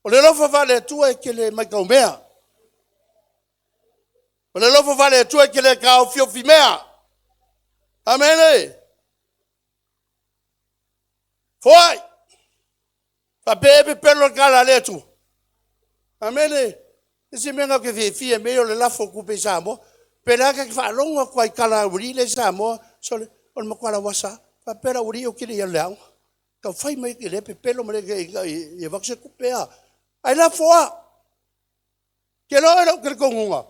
O le alofa faale-Atua e te le matau mea. O le alofa faale-Atua e te le taofiofimea. Amene. Foai! Faapea ea e pepelo le tala a le Atua? Amene. Isi mea na ou te fiafia i mea ia o le lafo o tupe i Samoa. Pe leaga ta te faalogo atu lava i tala a le aualii ia i Samoa, sole, o le matua lauasa lava. Faapea le aualii ia ou te le i alu i le aoga. Tau fai mai o lea e pepelo ma le i avatu se tupe a. Ae lafo lava. Ou te iloa o oe lou talitonuga,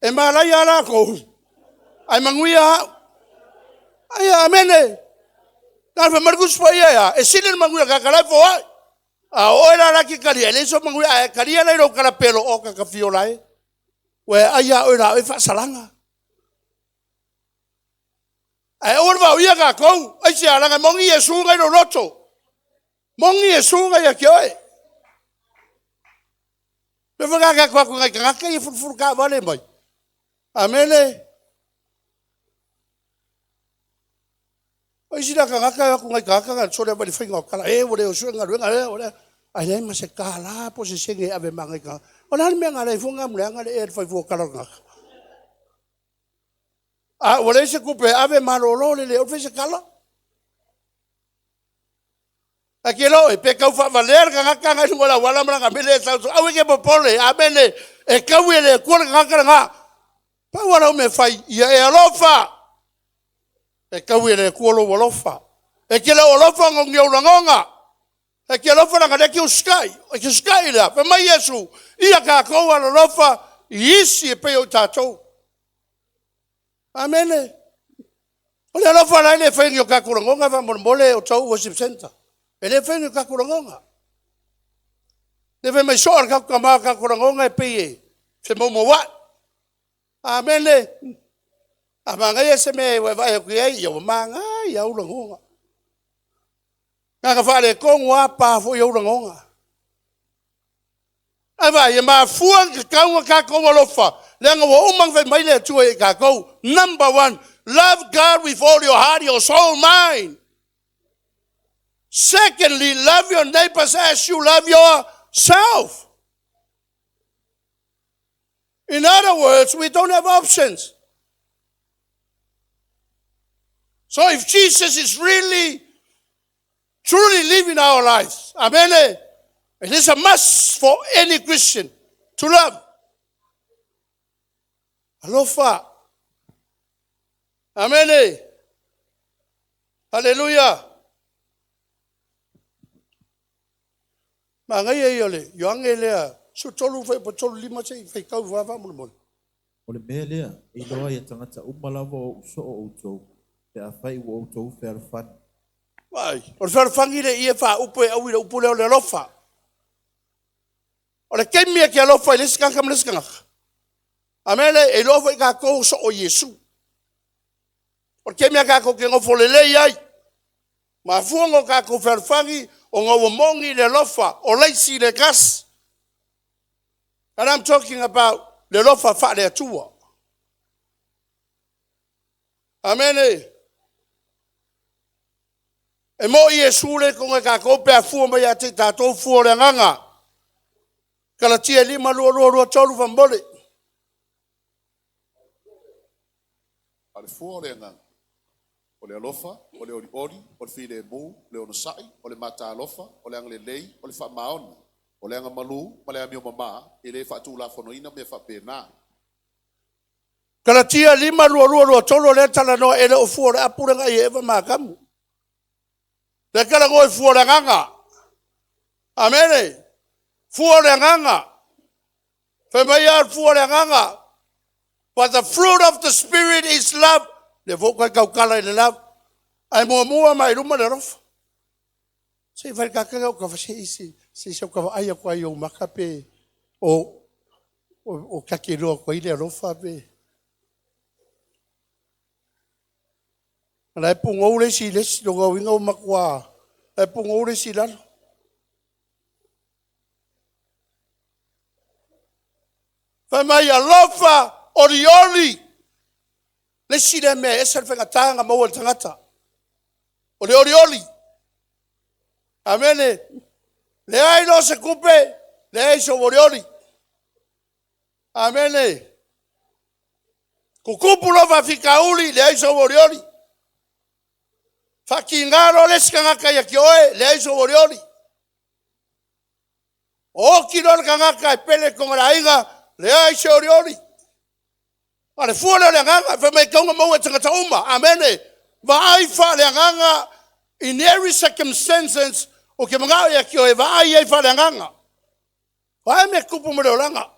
e malaia lava latou, ae manuia au. Amene. Fai mai le Tusi Paia e a? E sili le manuia o le tagata la e foai. A o oe la la ke kalia, e le so mangui, a e kalia lai lo kala pelo o ka kafio lai. Ua e ai a oe la oe faasalaga. Ae aua le vaoia tatou, aisea? Leaga e moni Iesu na i lou loto. Moni Iesu na ia te oe. Le foi na atu atu nai tagata ia fulufulu taavale mai. Amene. O isi la tagata e o atu nai tagata na sole mai le faiga o tala, e ua le o sue galuega, e ua le... Ai leai ma se tala po o se sene e ave ma nai tagata. O le a le mea na ala ai fua gamuleaga le ea i le fai fua o tala o le tagata? A ua leai se tupe e ave malolo le le o fai se tala. Ae ke loe, pe tau faavalea le tagata agai i luga o le auala ma lana mele e sau, aua e te popole, amene, e taui e le Atua le tagata lena. Pau lava lau mea fai, ia e alofa, e taui e le Atua lou alofa. E te le o alofa ona o ni ou lagona, e te alofa leaga o lea e te usitai, e te usitai i le a? Fai mai Iesu, ia tatou alolofa i isi e pei o tatou. Amene. O le alofa la e le fai e ni o tatou lagona faamolemole o tou worship center. E le fai e ni o tatou lagona. Le fai mai soa le tatou tama o tatou lagona e pei e femoumouai. Amene. A manaia se mea ua e vaai atu i ai, ia ua manaia ou lagona. Na ona faaletonu lava pa foi ou lagona. Ae vaai, e mafua ona tatau ona tatou alofa, leaga ua uma ona fai mai le Atua ia i tatou, number one, love God with all your heart, your soul, mind. Secondly, love your neighbors as you love yourself. In other words, we don't have options. So if Jesus is really, truly living our lives, amen, it is a must for any Christian to love. Alofa. Amen. Hallelujah. Manaia ia o le Ioane lea, 13 fai po 35 se i faitau ifo lava faamolemole. O le mea lea, e iloa ai e tagata uma lava o ou soo outou, pe afai ua outou fealofani. Vaai, o le fealofani le ie faaupu e aui i le upu lea o le alofa. O le taimi e te alofa i le isi tagata ma le isi tagata. Amene, e iloa foi tatou o soo o Iesu. O le taimi a tatou te nofo lelei ai, mafua ona o tatou fealofani, ona ua moni le alofa, o laisi le tasi. And I'm talking about le alofa faale-Atua. Amene. E moi Iesu le konga e tatou pe a fua mai ia te i tatou fua o le agaga. Galatia 5, 2, 2, 2, 3, faamolemole. A le fua o le agaga, o le alofa, o le olioli, o le filemu, o le onosai, o le matalofa, o le agalelei, o le faamaoni, o le agamalu ma le amio mama, e le faatulafonoina mea faapena. Galatia 5, 2, 2, 2, 3, o lea e talanoa e le o fua o le apu le agai e Eva ma Atamu. Lea e talanoa i fua o le agaga. Amene. Fua o le agaga. Fai mai lava le fua o le agaga. But the fruit of the Spirit is love. Lea foi ua tautala i le love. Ae muamua mai luma le alofa. Se i fai le kaka o ka se se se se ka vaai aku ai o maka pe o o kake loa ko ile alofa pe. La e pugou le isi le isi lona uiga ua matua la e pugou le isi i lalo. Fai mai alofa olioli. Le isi lea mea e ese le faigata ona maua e le tagata. O le olioli. Amene. Leai loa se tupe, leai sou olioli. Amene. Tutupu loa faafitauli, leai sou olioli. Faatiga loa le isi tagata ia te oe, leai sou olioli. Oti loa le tagata e pele i totonu o le aiga, leai se olioli. A o le fua lea o le agaga, fai mai e tatau ona maua e tagata uma. Amene. Vaai faaleagaga in every circumstances, ou te manao ia te oe, vaai ai faaleagaga. O a mea tupu ma le olaga?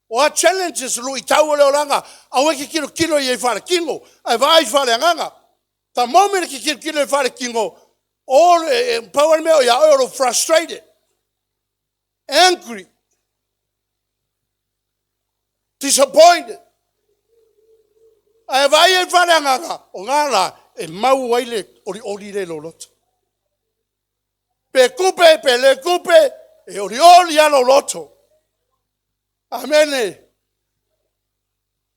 O a challenges luitau o le olaga, aua e te tilotilo i ai faaletino, ae vaai faaleagaga. The moment e te tilotilo i faaletino, all, pau lava le mea o ia oe o lou frustrated. Angry. Disappointed. Ae vaai ai faaleagaga, o ngā la e mau ai le olioli le loloto. Pe kupe, pe le kupe, e olioli lava lou loto. Amene.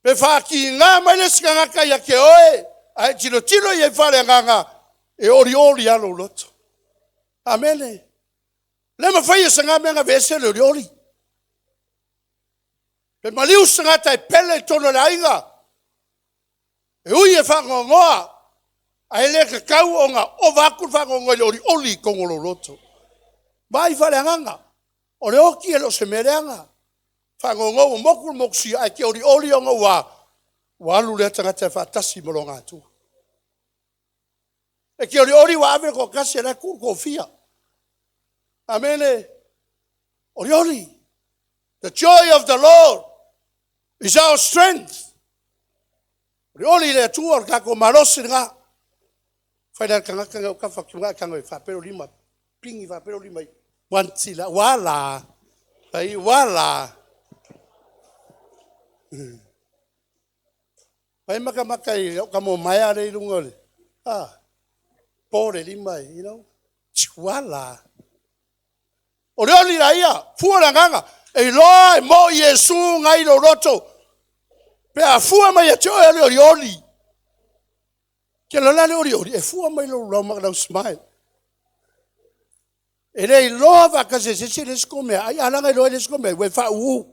Pe faakiga mai le isi tagata ia te oe, ae tilotilo i ai faaleagaga, e olioli lava lou loto. Amene. Le mafai e se mea ona aveese le olioli. Pe maliu se tagata e pele i totonu o le aiga, e ui e faanoanoa, ae le tatau ona ova atu le faanoanoa i le olioli i totonu o lou loto. Vaai faaleagaga, o le oti e le o se mea leaga. Faanoanoa ua motu le motusia ae te olioli ona ua ua alu lea tagata e faatasi ma lona Atua. E te olioli ua ave le toatasi a o la e tuu le toafia. Amene. Olioli. The joy of the Lord is our strength. Olioli i le Atua o le tatou malosi lena. Fai le tagata na o kafa ki ngai kanga faapelo lima. Pingi faapelo lima. One tila. Wala. Fai wala. Fai maka maka i o ka mo maea le ilunga le. Ah. Po le lima, you know. Wala. O le oli la ia, fua le agaga. E iloa e mo Iesu ngai lo loto. Pe a fua mai e te oe le oli oli. Ke la le oli oli, e fua mai lo lau ma lau smile. E le iloa faatasi e se isi le isi mea, ai alaga iloa le isi mea, ua e faauu.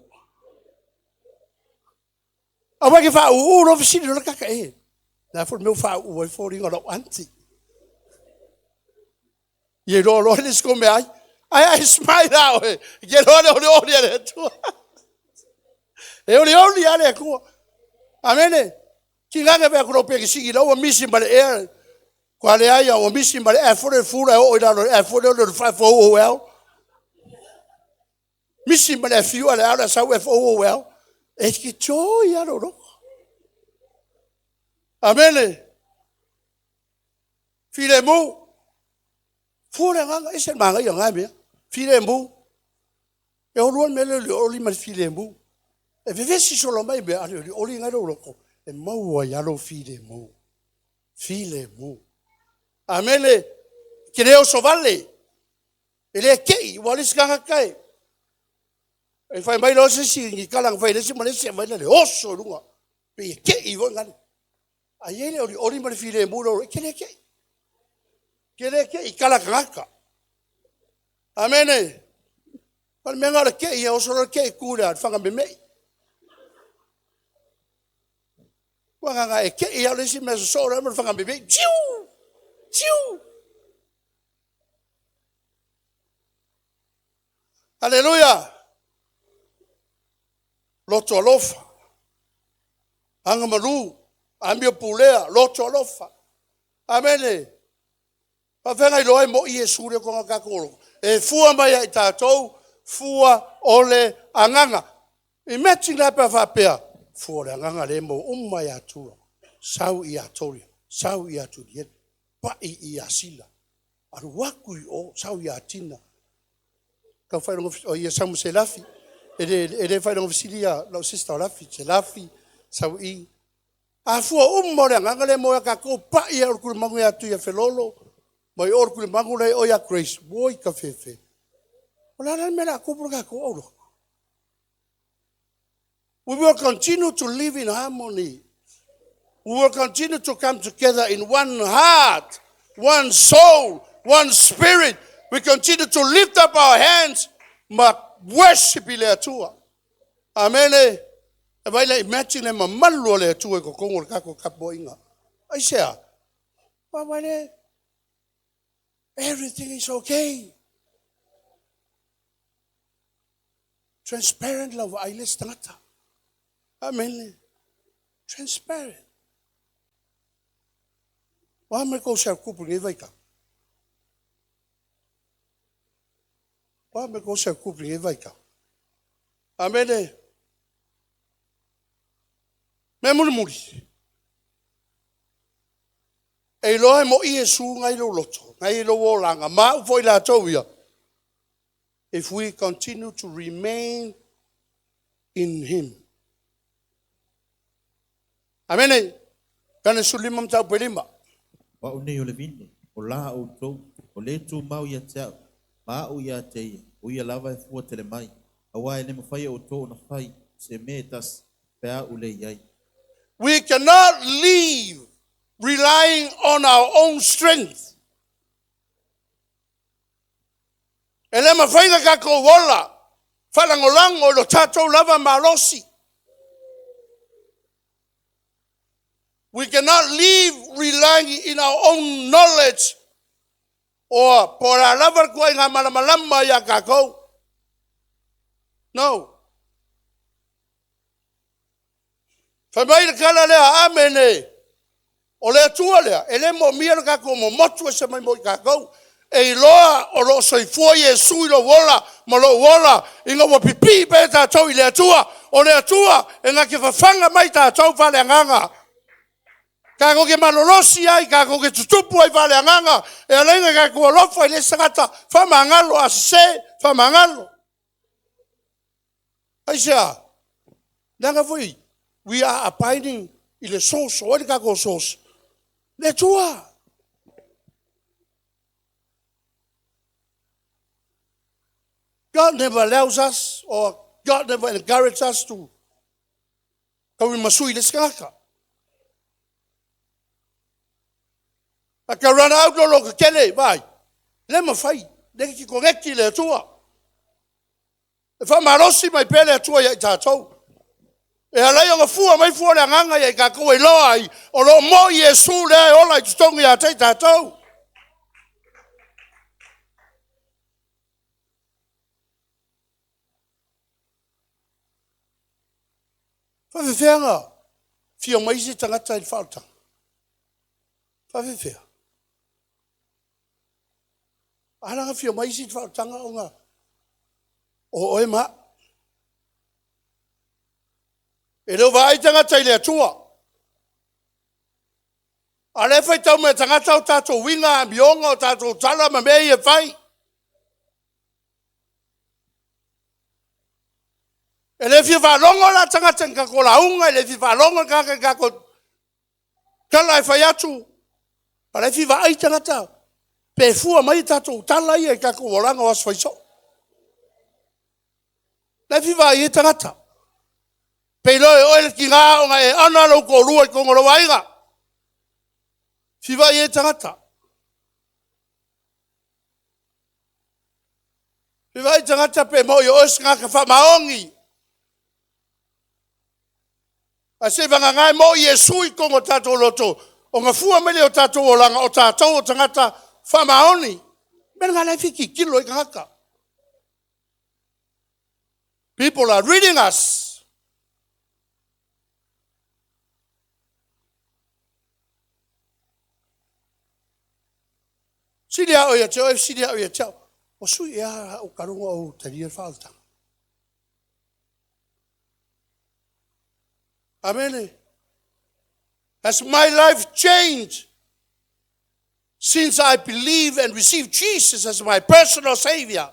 Aua ke faauu lo fesili lo kaka e. La fo meu faauu ai foliga lau auntie. Ia iloa loa le isi mea ai. Ai ai smile ao e. Ke loa le oli oli a le Atua. E oli oli a le Atua. Amene. Ki nganga pe aku pe sigi lau misi ma le ea. Kwa le ai o misi ma le e fole fula o ila lo e fole lo fa fo o el. Misi ma le fiu ale ala sa f o o l. E ki joy a lo. Amene. File mu. Fua nganga e se manga ia ngai mea. File mu. E o lua mele le oli ma le file mu. E vevesi solo mai mea ale oli oli ngai lo loko. E maua ia lo file mu. File mu. Amene. Ke leo so vale. E le kei, ua le sikanga kai. E fai mai lo se si ni kala fai le si ma le si mai le oso lunga. Pe e kei vo ngale. Ai ele oli oli ma le file mu lo ke le kei. Ke le kei kala kaka. Amene. Pa me ngala kei e oso lo kei kula fanga me me. Wa nganga e kei ya le si me so le ma fanga me me. Tiu! Tiu! Hallelujah. Loto alofa. Anga malu. Amio pulea. Loto alofa. Amene. Pa whenga i loa e mo Iesu le konga kakoro. E fua mai ai tātou, fua ole anganga. Imagine la pe whapea. Fua le anganga le mo umma i atua. Sau i atoria. Sau i aturia. Pa i i asila. Aru waku i o. Sau i atina. Ka whai rongo, o ia samu se lafi. E le whai rongo fisilia, lau sister o lafi, se lafi, sau i. A fua umma o le anganga le mo ia kākou, pa i a orkuri mangu ia atu ia whelolo, mai orkuri mangu le o ia Grace, woi ka whewhe. O la la mea la kūpura kākou auro. We will continue to live in harmony. We will continue to come together in one heart, one soul, one spirit. We continue to lift up our hands, ma worship i le Atua. Amene. E vai le imagine le mamalu o le Atua i kokongo le kako kapoinga. Ai sea. Pa vai le. Everything is okay. Transparent lava ai le tangata. Amen. Transparent. Wa me ko se kupu ngai vai ka. Wa me ko se kupu ngai vai ka. Amen. Me muri muri. E loa mo Iesu ngai lo loto, ngai lo olanga, ma u foi la tau ia. If we continue to remain in Him. Amene. Kana sulima mataupu e lima. O a'u nei o le vine, o la outou, o le tumau ia te a'u, ma a'u ia te ia, o ia lava e fua tele mai, auā e le mafai e outou ona fai se mea e tasi, pe a a'u le i ai. We cannot live relying on our own strength. E le mafai ona tatou ola faalagolago i lo tatou lava malosi. We cannot live relying in our own knowledge or po o le a lava le tuuaiga malamalama ia tatou. No. Fai mai le tala lea, Amene. O le Atua lea, e le moomia le tatou momotu ese mai mo i tatou. E iloa o lo o soifua Iesu i lou ola ma lou ola ina ua pipii pea tatou i le Atua. O le Atua e na te fafaga mai tatou faaleagaga. Tatou te malolosi ai, tatou te tutupu ai faaleagaga, e ala ai ona tatou alofa i le isi tagata, faamagalo, a sese, faamagalo. Aisea? Leaga foi we are abiding i le source, o ai le tatou source? Le Atua. God never allows us or God never encourages us to tauimasui i le isi tagata. A tau run out lou lototetele, vaai, le mafai, le te connect i le Atua. E faamalosi mai pea le Atua ia i tatou. E ala ai ona fua mai fua o le agaga ia i tatou e iloa ai o lo o moi Iesu lea e ola i totonu ia te i tatou. Faafefea ona fia mai se tagata i le faaolataga? Faafefea? Ala ona fia mai isi i le faaolataga ona o oe ma a'u. E le o vaai tagata i le Atua. A o lea e faitau mai e tagata o tatou uiga, amioga, o tatou tala ma mea ia e fai. E le fia faalogo la tagata i ni tatou lauga, e le fia faalogo tagata i ni tatou tala e fai atu, a o la e fia vaai tagata pe fua mai a tatou tala ia i tatou olaga o aso fai soo. La e fia vaai i ai tagata. Pe iloa e oe le tiga ona e honor lou toalua i totonu o lou aiga. Fia vaai i ai tagata. Fia vaai tagata pe moni o oe o se tagata faamaoni. Ae seiavagana e moi Iesu i totonu o tatou loto, ona fua mai lea i o tatou olaga, o tatou o tagata faamaoni. O le mea lena o la e fia tilotilo i ai tagata. People are reading us. Sili a oe ia te oe, sili a oe ia te au. Ua sui ea au talu ona ou talia le faaolataga? Amene. Has my life changed since I believe and received Jesus as my personal savior?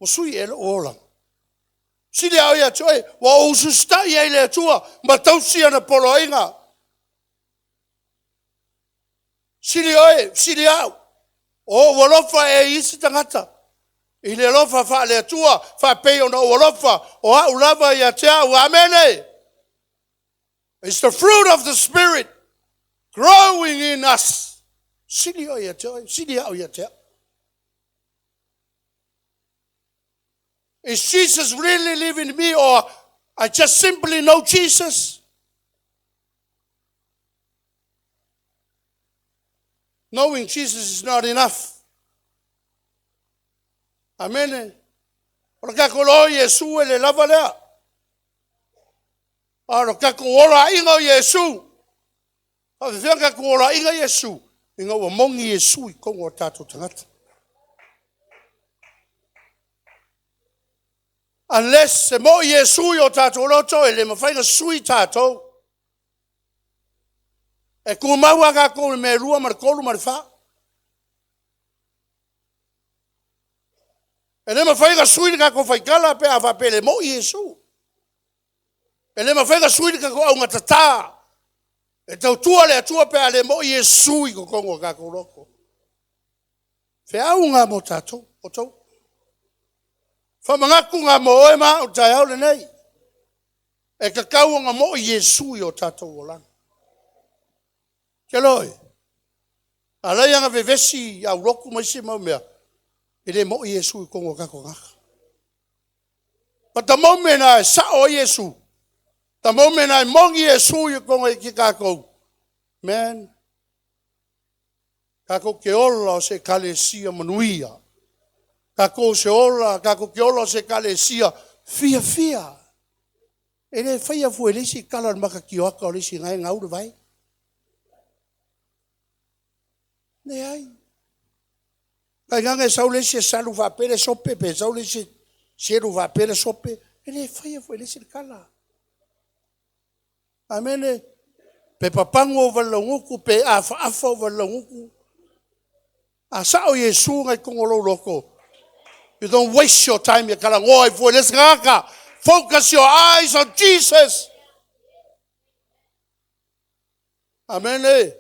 Ua sui ea lou olaga? Sili a oe ia te oe, ua ou ususitai ai i le Atua ma tausi ana poloaiga. Sili oe, sili au, o ou alofa ea i isi tagata, i le alofa faale-Atua, faapei ona ou alofa o au lava ia te au. Amene! It's the fruit of the Spirit growing in us. Sili oe ia te oe, sili au ia te au. Is Jesus really living in me or I just simply know Jesus? Knowing Jesus is not enough. Amene. O le tatou iloa o Iesu e le lava lea. A o le tatou olaina o Iesu. Faafefea ona tatou olaina Iesu? Ina ua mogi Iesu i totonu o tatou tagata. Unless e moi Iesu i o tatou loto, e le mafai ona sui tatou. E tumau lava tatou i le mea e 2 ma le 3 ma le 4. E le mawhai ka sui le kako whaikala pe a whapele mo Iesu. E le mawhai ka sui le kako au ngatata. E tau tua le atua pe a le mo Iesu i kokongo kako loko. Fe au ngā mō tātou, o tau. Whamangaku ngā mō oe mā o tai au le nei. E kakau ngā mō Iesu i o tātou o langa. Ke loi. A lai anga vevesi au roku mai se mau mea. E le mo Iesu i kongo kako ngaka. But the moment I sa o Iesu, the moment I mongi Iesu i kongo i ki kākou, man, kākou ke ola o se kalesia manuia. Kākou se ola, kākou ke ola o se kalesia fia fia. E le whaia fue le isi kala le maka kioaka o le isi ngai ngau le vai. Ne ai. Kai nganga e sau le isi e salu whapele sope, pe sau le isi selu whapele sope. E le whaia fue le isi le kala. Amene, pe papangu o walaunguku, pe afa afa o walaunguku. A sao Iesu ngai kongo lou loko. You don't waste your time. Ya kala ngoa i fue le ngaka. Focus your eyes on Jesus. Amen.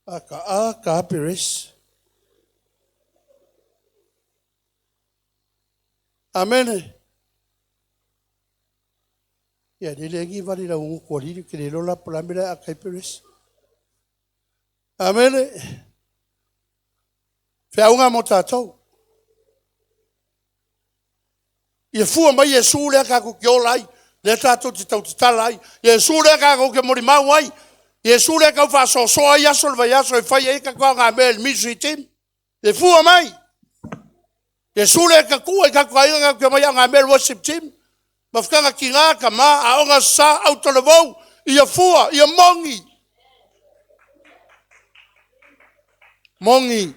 Aka aka peres. Amen. Ia le lengi vali la ungu kwa lili ke le lola polamela a kai peres. Amen. Whiaunga mō tātou. Ia fua mai Iesu lea kākou ke ola ai, lea tātou te tau te tala ai. Iesu lea kākou ke mori mau ai. Iesu lea kau whaasoasoa ai aso le vai aso e whai ai kakoa ngā mea le ministry team. Ia fua mai. Iesu lea ka kua i kākou aiga kākou ke mai au ngā mea le worship team. Mawhakanga ki ngā ka mā, a onga sa au tole vau. Ia fua, ia mongi. Mongi.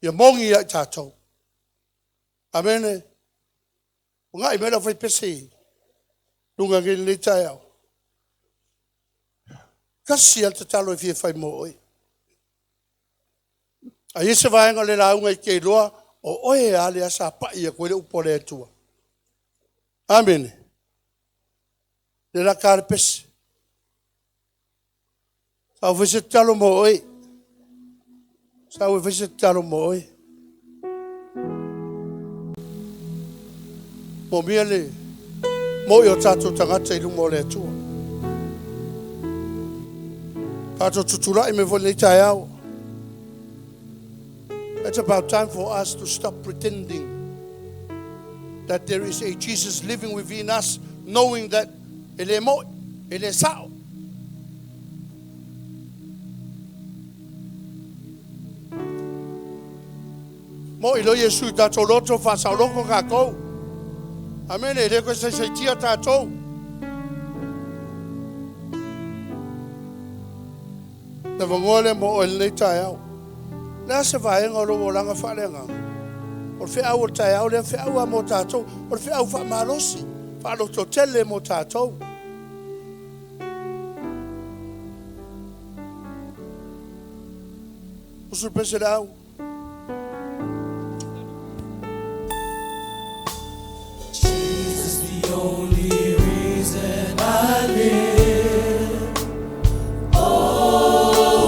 Ia mongi ai tātou. Amene. O ngai mea whai pese i. Lunga ngi le tai au. Kasi al te talo e fia whai mō oi. A ese vaenga le launga i ke loa, o oe a le asa pai a koe le upo le atua. Amene. Le la ka le pese. Sa o se talo mō oi. Sa o se talo mō oi. Mō mea le, mō i o tātou tangata i lunga o le atua. Tātou tutulai me fo nei tai au. It's about time for us to stop pretending that there is a Jesus living within us, knowing that e le mo, e le sao. Mo i lo Iesu i tātou loto whasau loko kākou. Amen, e le koe sai sai tia tātou. Na vangoa le mo o le tai au. Le asa vaenga o lo olanga whalenga. O le whiau o tai au, le whiau a mō tātou. O le whiau wha malosi. Wha loto tele mō tātou. Usul pese le au. Jesus, the only reason I live.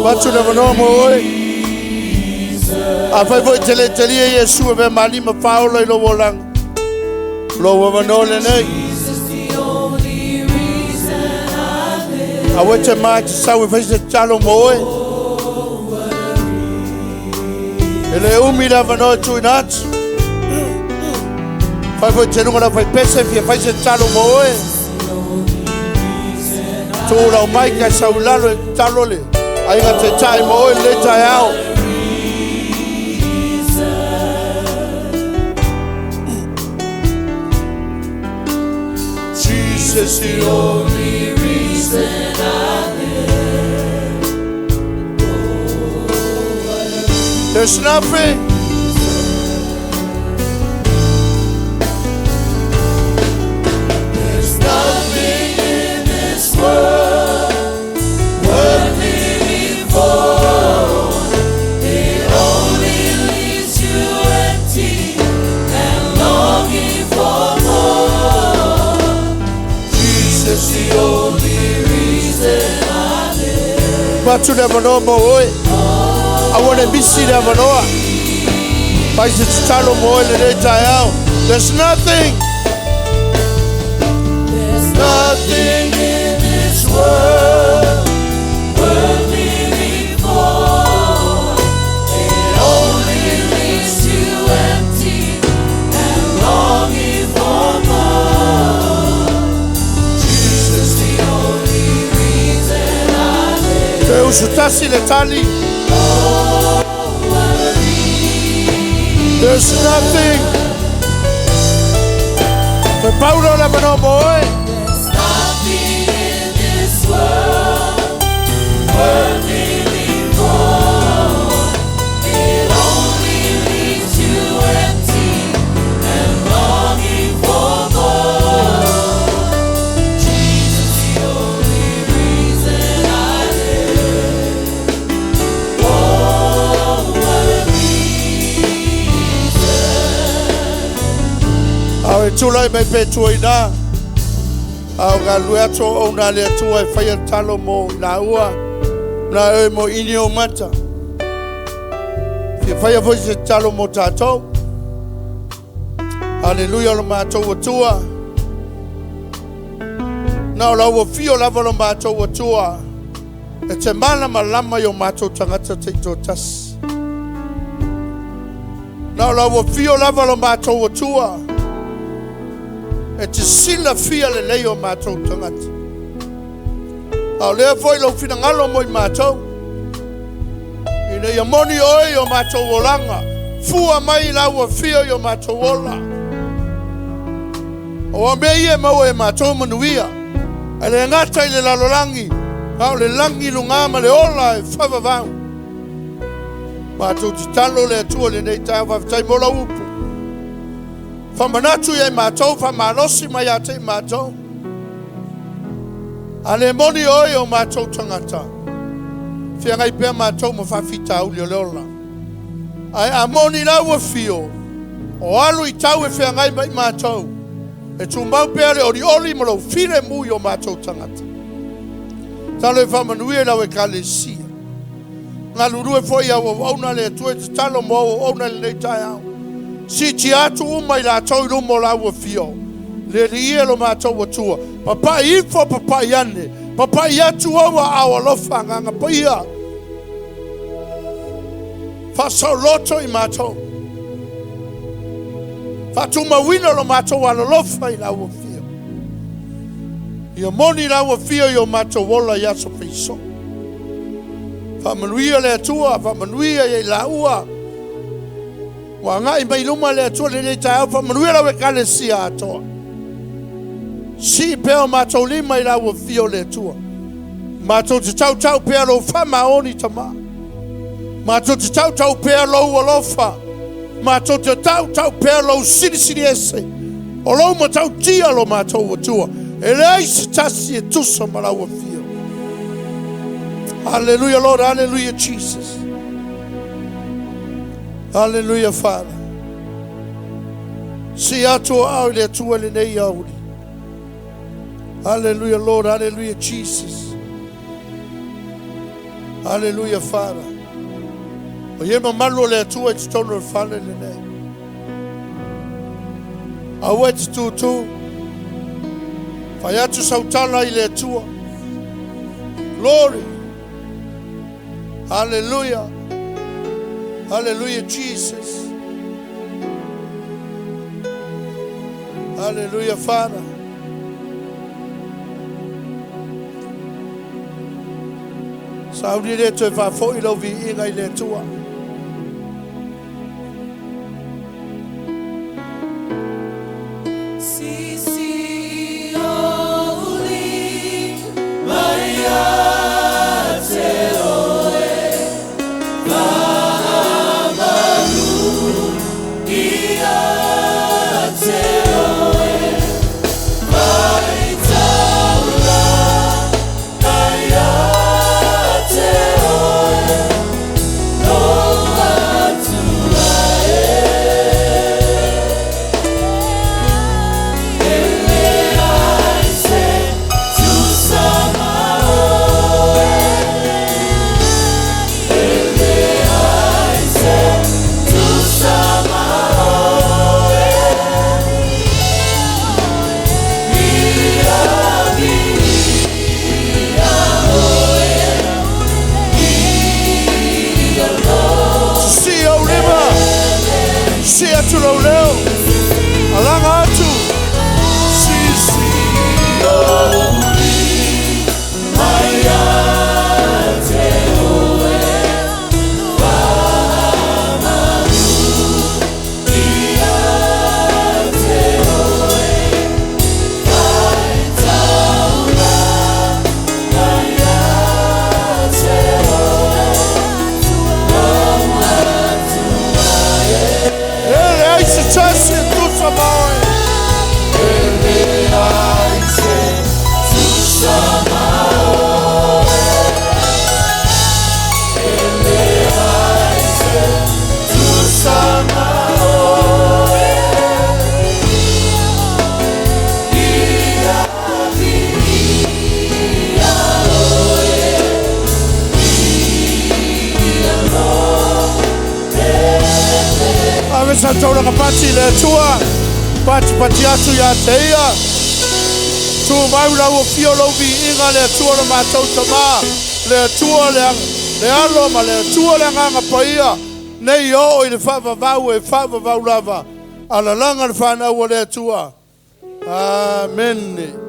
Batu le wanoa mō oe. A whai foi te le telia Iesu e me malima whaola i lo olanga. Lo wanoa le nei. Jesus, the only reason I live. A wete mai te sau e whai se talo mō oe. E le umi la wanoa tui nātu. Whai foi te lunga la whai pese fia whai se talo mō oe. Tū lau mai kai sau lalo e talo le. Ainga te tai mō oe le tai ao. Jesus, the only reason I live. There's nothing. There's nothing in this world worth living for. It only leaves you empty atu le avanoa mo oe. Aua le misi le avanoa. Fai se tatalo mo oe lenei taeao. There's nothing. There's Nothing in this world worth living for. It only leaves you empty and longing for more. Jesus, the only reason I live. Toe usutasi le tali. Oh, what a reason. There's nothing. Toe paulo le avanoa mo oe. There's nothing in this world worth living for. It only leaves you empty and longing for more. Jesus, the only reason I live. Oh, what a reason. Ao e tula i mai pe tua i nā. Ao ngā lue atu o nā le atua e whai talo mo i la ua. Nā e mo ini o mata. Fia whai foi se talo mo tātou. Haleluya lo mātou atua. Nā o la ua fio lava lo mātou atua. E te mana malama i o mātou tangata te i tō tasi. Nā o la ua fio lava lo mātou atua. E te sila fia le lei o mātou tangata. A o lea foi lau finangalo mo i mātou. Ina ia moni oi o mātou olanga. Fua mai lau ua fia i o mātou ola. O a mea ia e maua e mātou manuia. E le ngata i le lalolangi. A o le langi lunga ma le ola e whavavau. Mātou te talo le atua le nei tae whawhitai mo lau upu. Whamanatu ia i mātou, whamalosi mai a te i mātou. A le moni oi o mātou tangata. Whia ngai pea mātou ma whawhita uli o le ola. Ai a moni lau a fio. O alu i tau e whia ngai mai mātou. E tūmau pea le ori ori ma lau fire mui o mātou tangata. Talo e whamanuia lau e ka le sia. Ngā lurue foi au au auna le atua e te talo mo au auna le nei tae au. Si ti atu uma i la tau i rumo la ua fio. Le li ia lo mātou atua. Papai ifo, papai ane. Papai atu aua au alofa nganga paia. Whasau loto i mātou. Whatumawina lo mātou alolofa i la ua fio. Ia moni la ua fio i o mātou ola i aso peiso. Whamanuia le atua, whamanuia i la ua. Wa ngai mai luma le atua le nei tae au, whamanuia lau e kale sia atoa. Si peo mātou lima i la ua fio le atua. Mātou te tau tau pea lo whama oni tama. Mātou te tau tau pea lo alofa. Mātou te tau tau pea lo siri siri ese. O lo ma tau tia lo mātou atua. E le aisi tasi e tusa ma la ua fio. Hallelujah, Lord. Hallelujah, Jesus. Hallelujah, Father. Si atua au le atua le nei auli. Hallelujah, Lord. Hallelujah, Jesus. Hallelujah, Father. O ye mamalu o le atua i te tono o le whale le nei. Aua e te tūtū. Whai atu sautala i le atua. Glory. Hallelujah. Hallelujah, Jesus. Hallelujah, Father. Sauni le toe whafoi lau vi inga i le atua. Sisi oli mai a te oe Whaamaru i a te oe Vai taura kai a te oe No Sa taulaga pati i le Atua, patipati atu ia te ia. Tumau lau afio lou viiga le Atua lo matou Tama, le Atua le, le Alo ma le Atua le Agaga Paia, nei oo i le faavavau e faavavau lava. Alalaga le fanau a le Atua. Amene.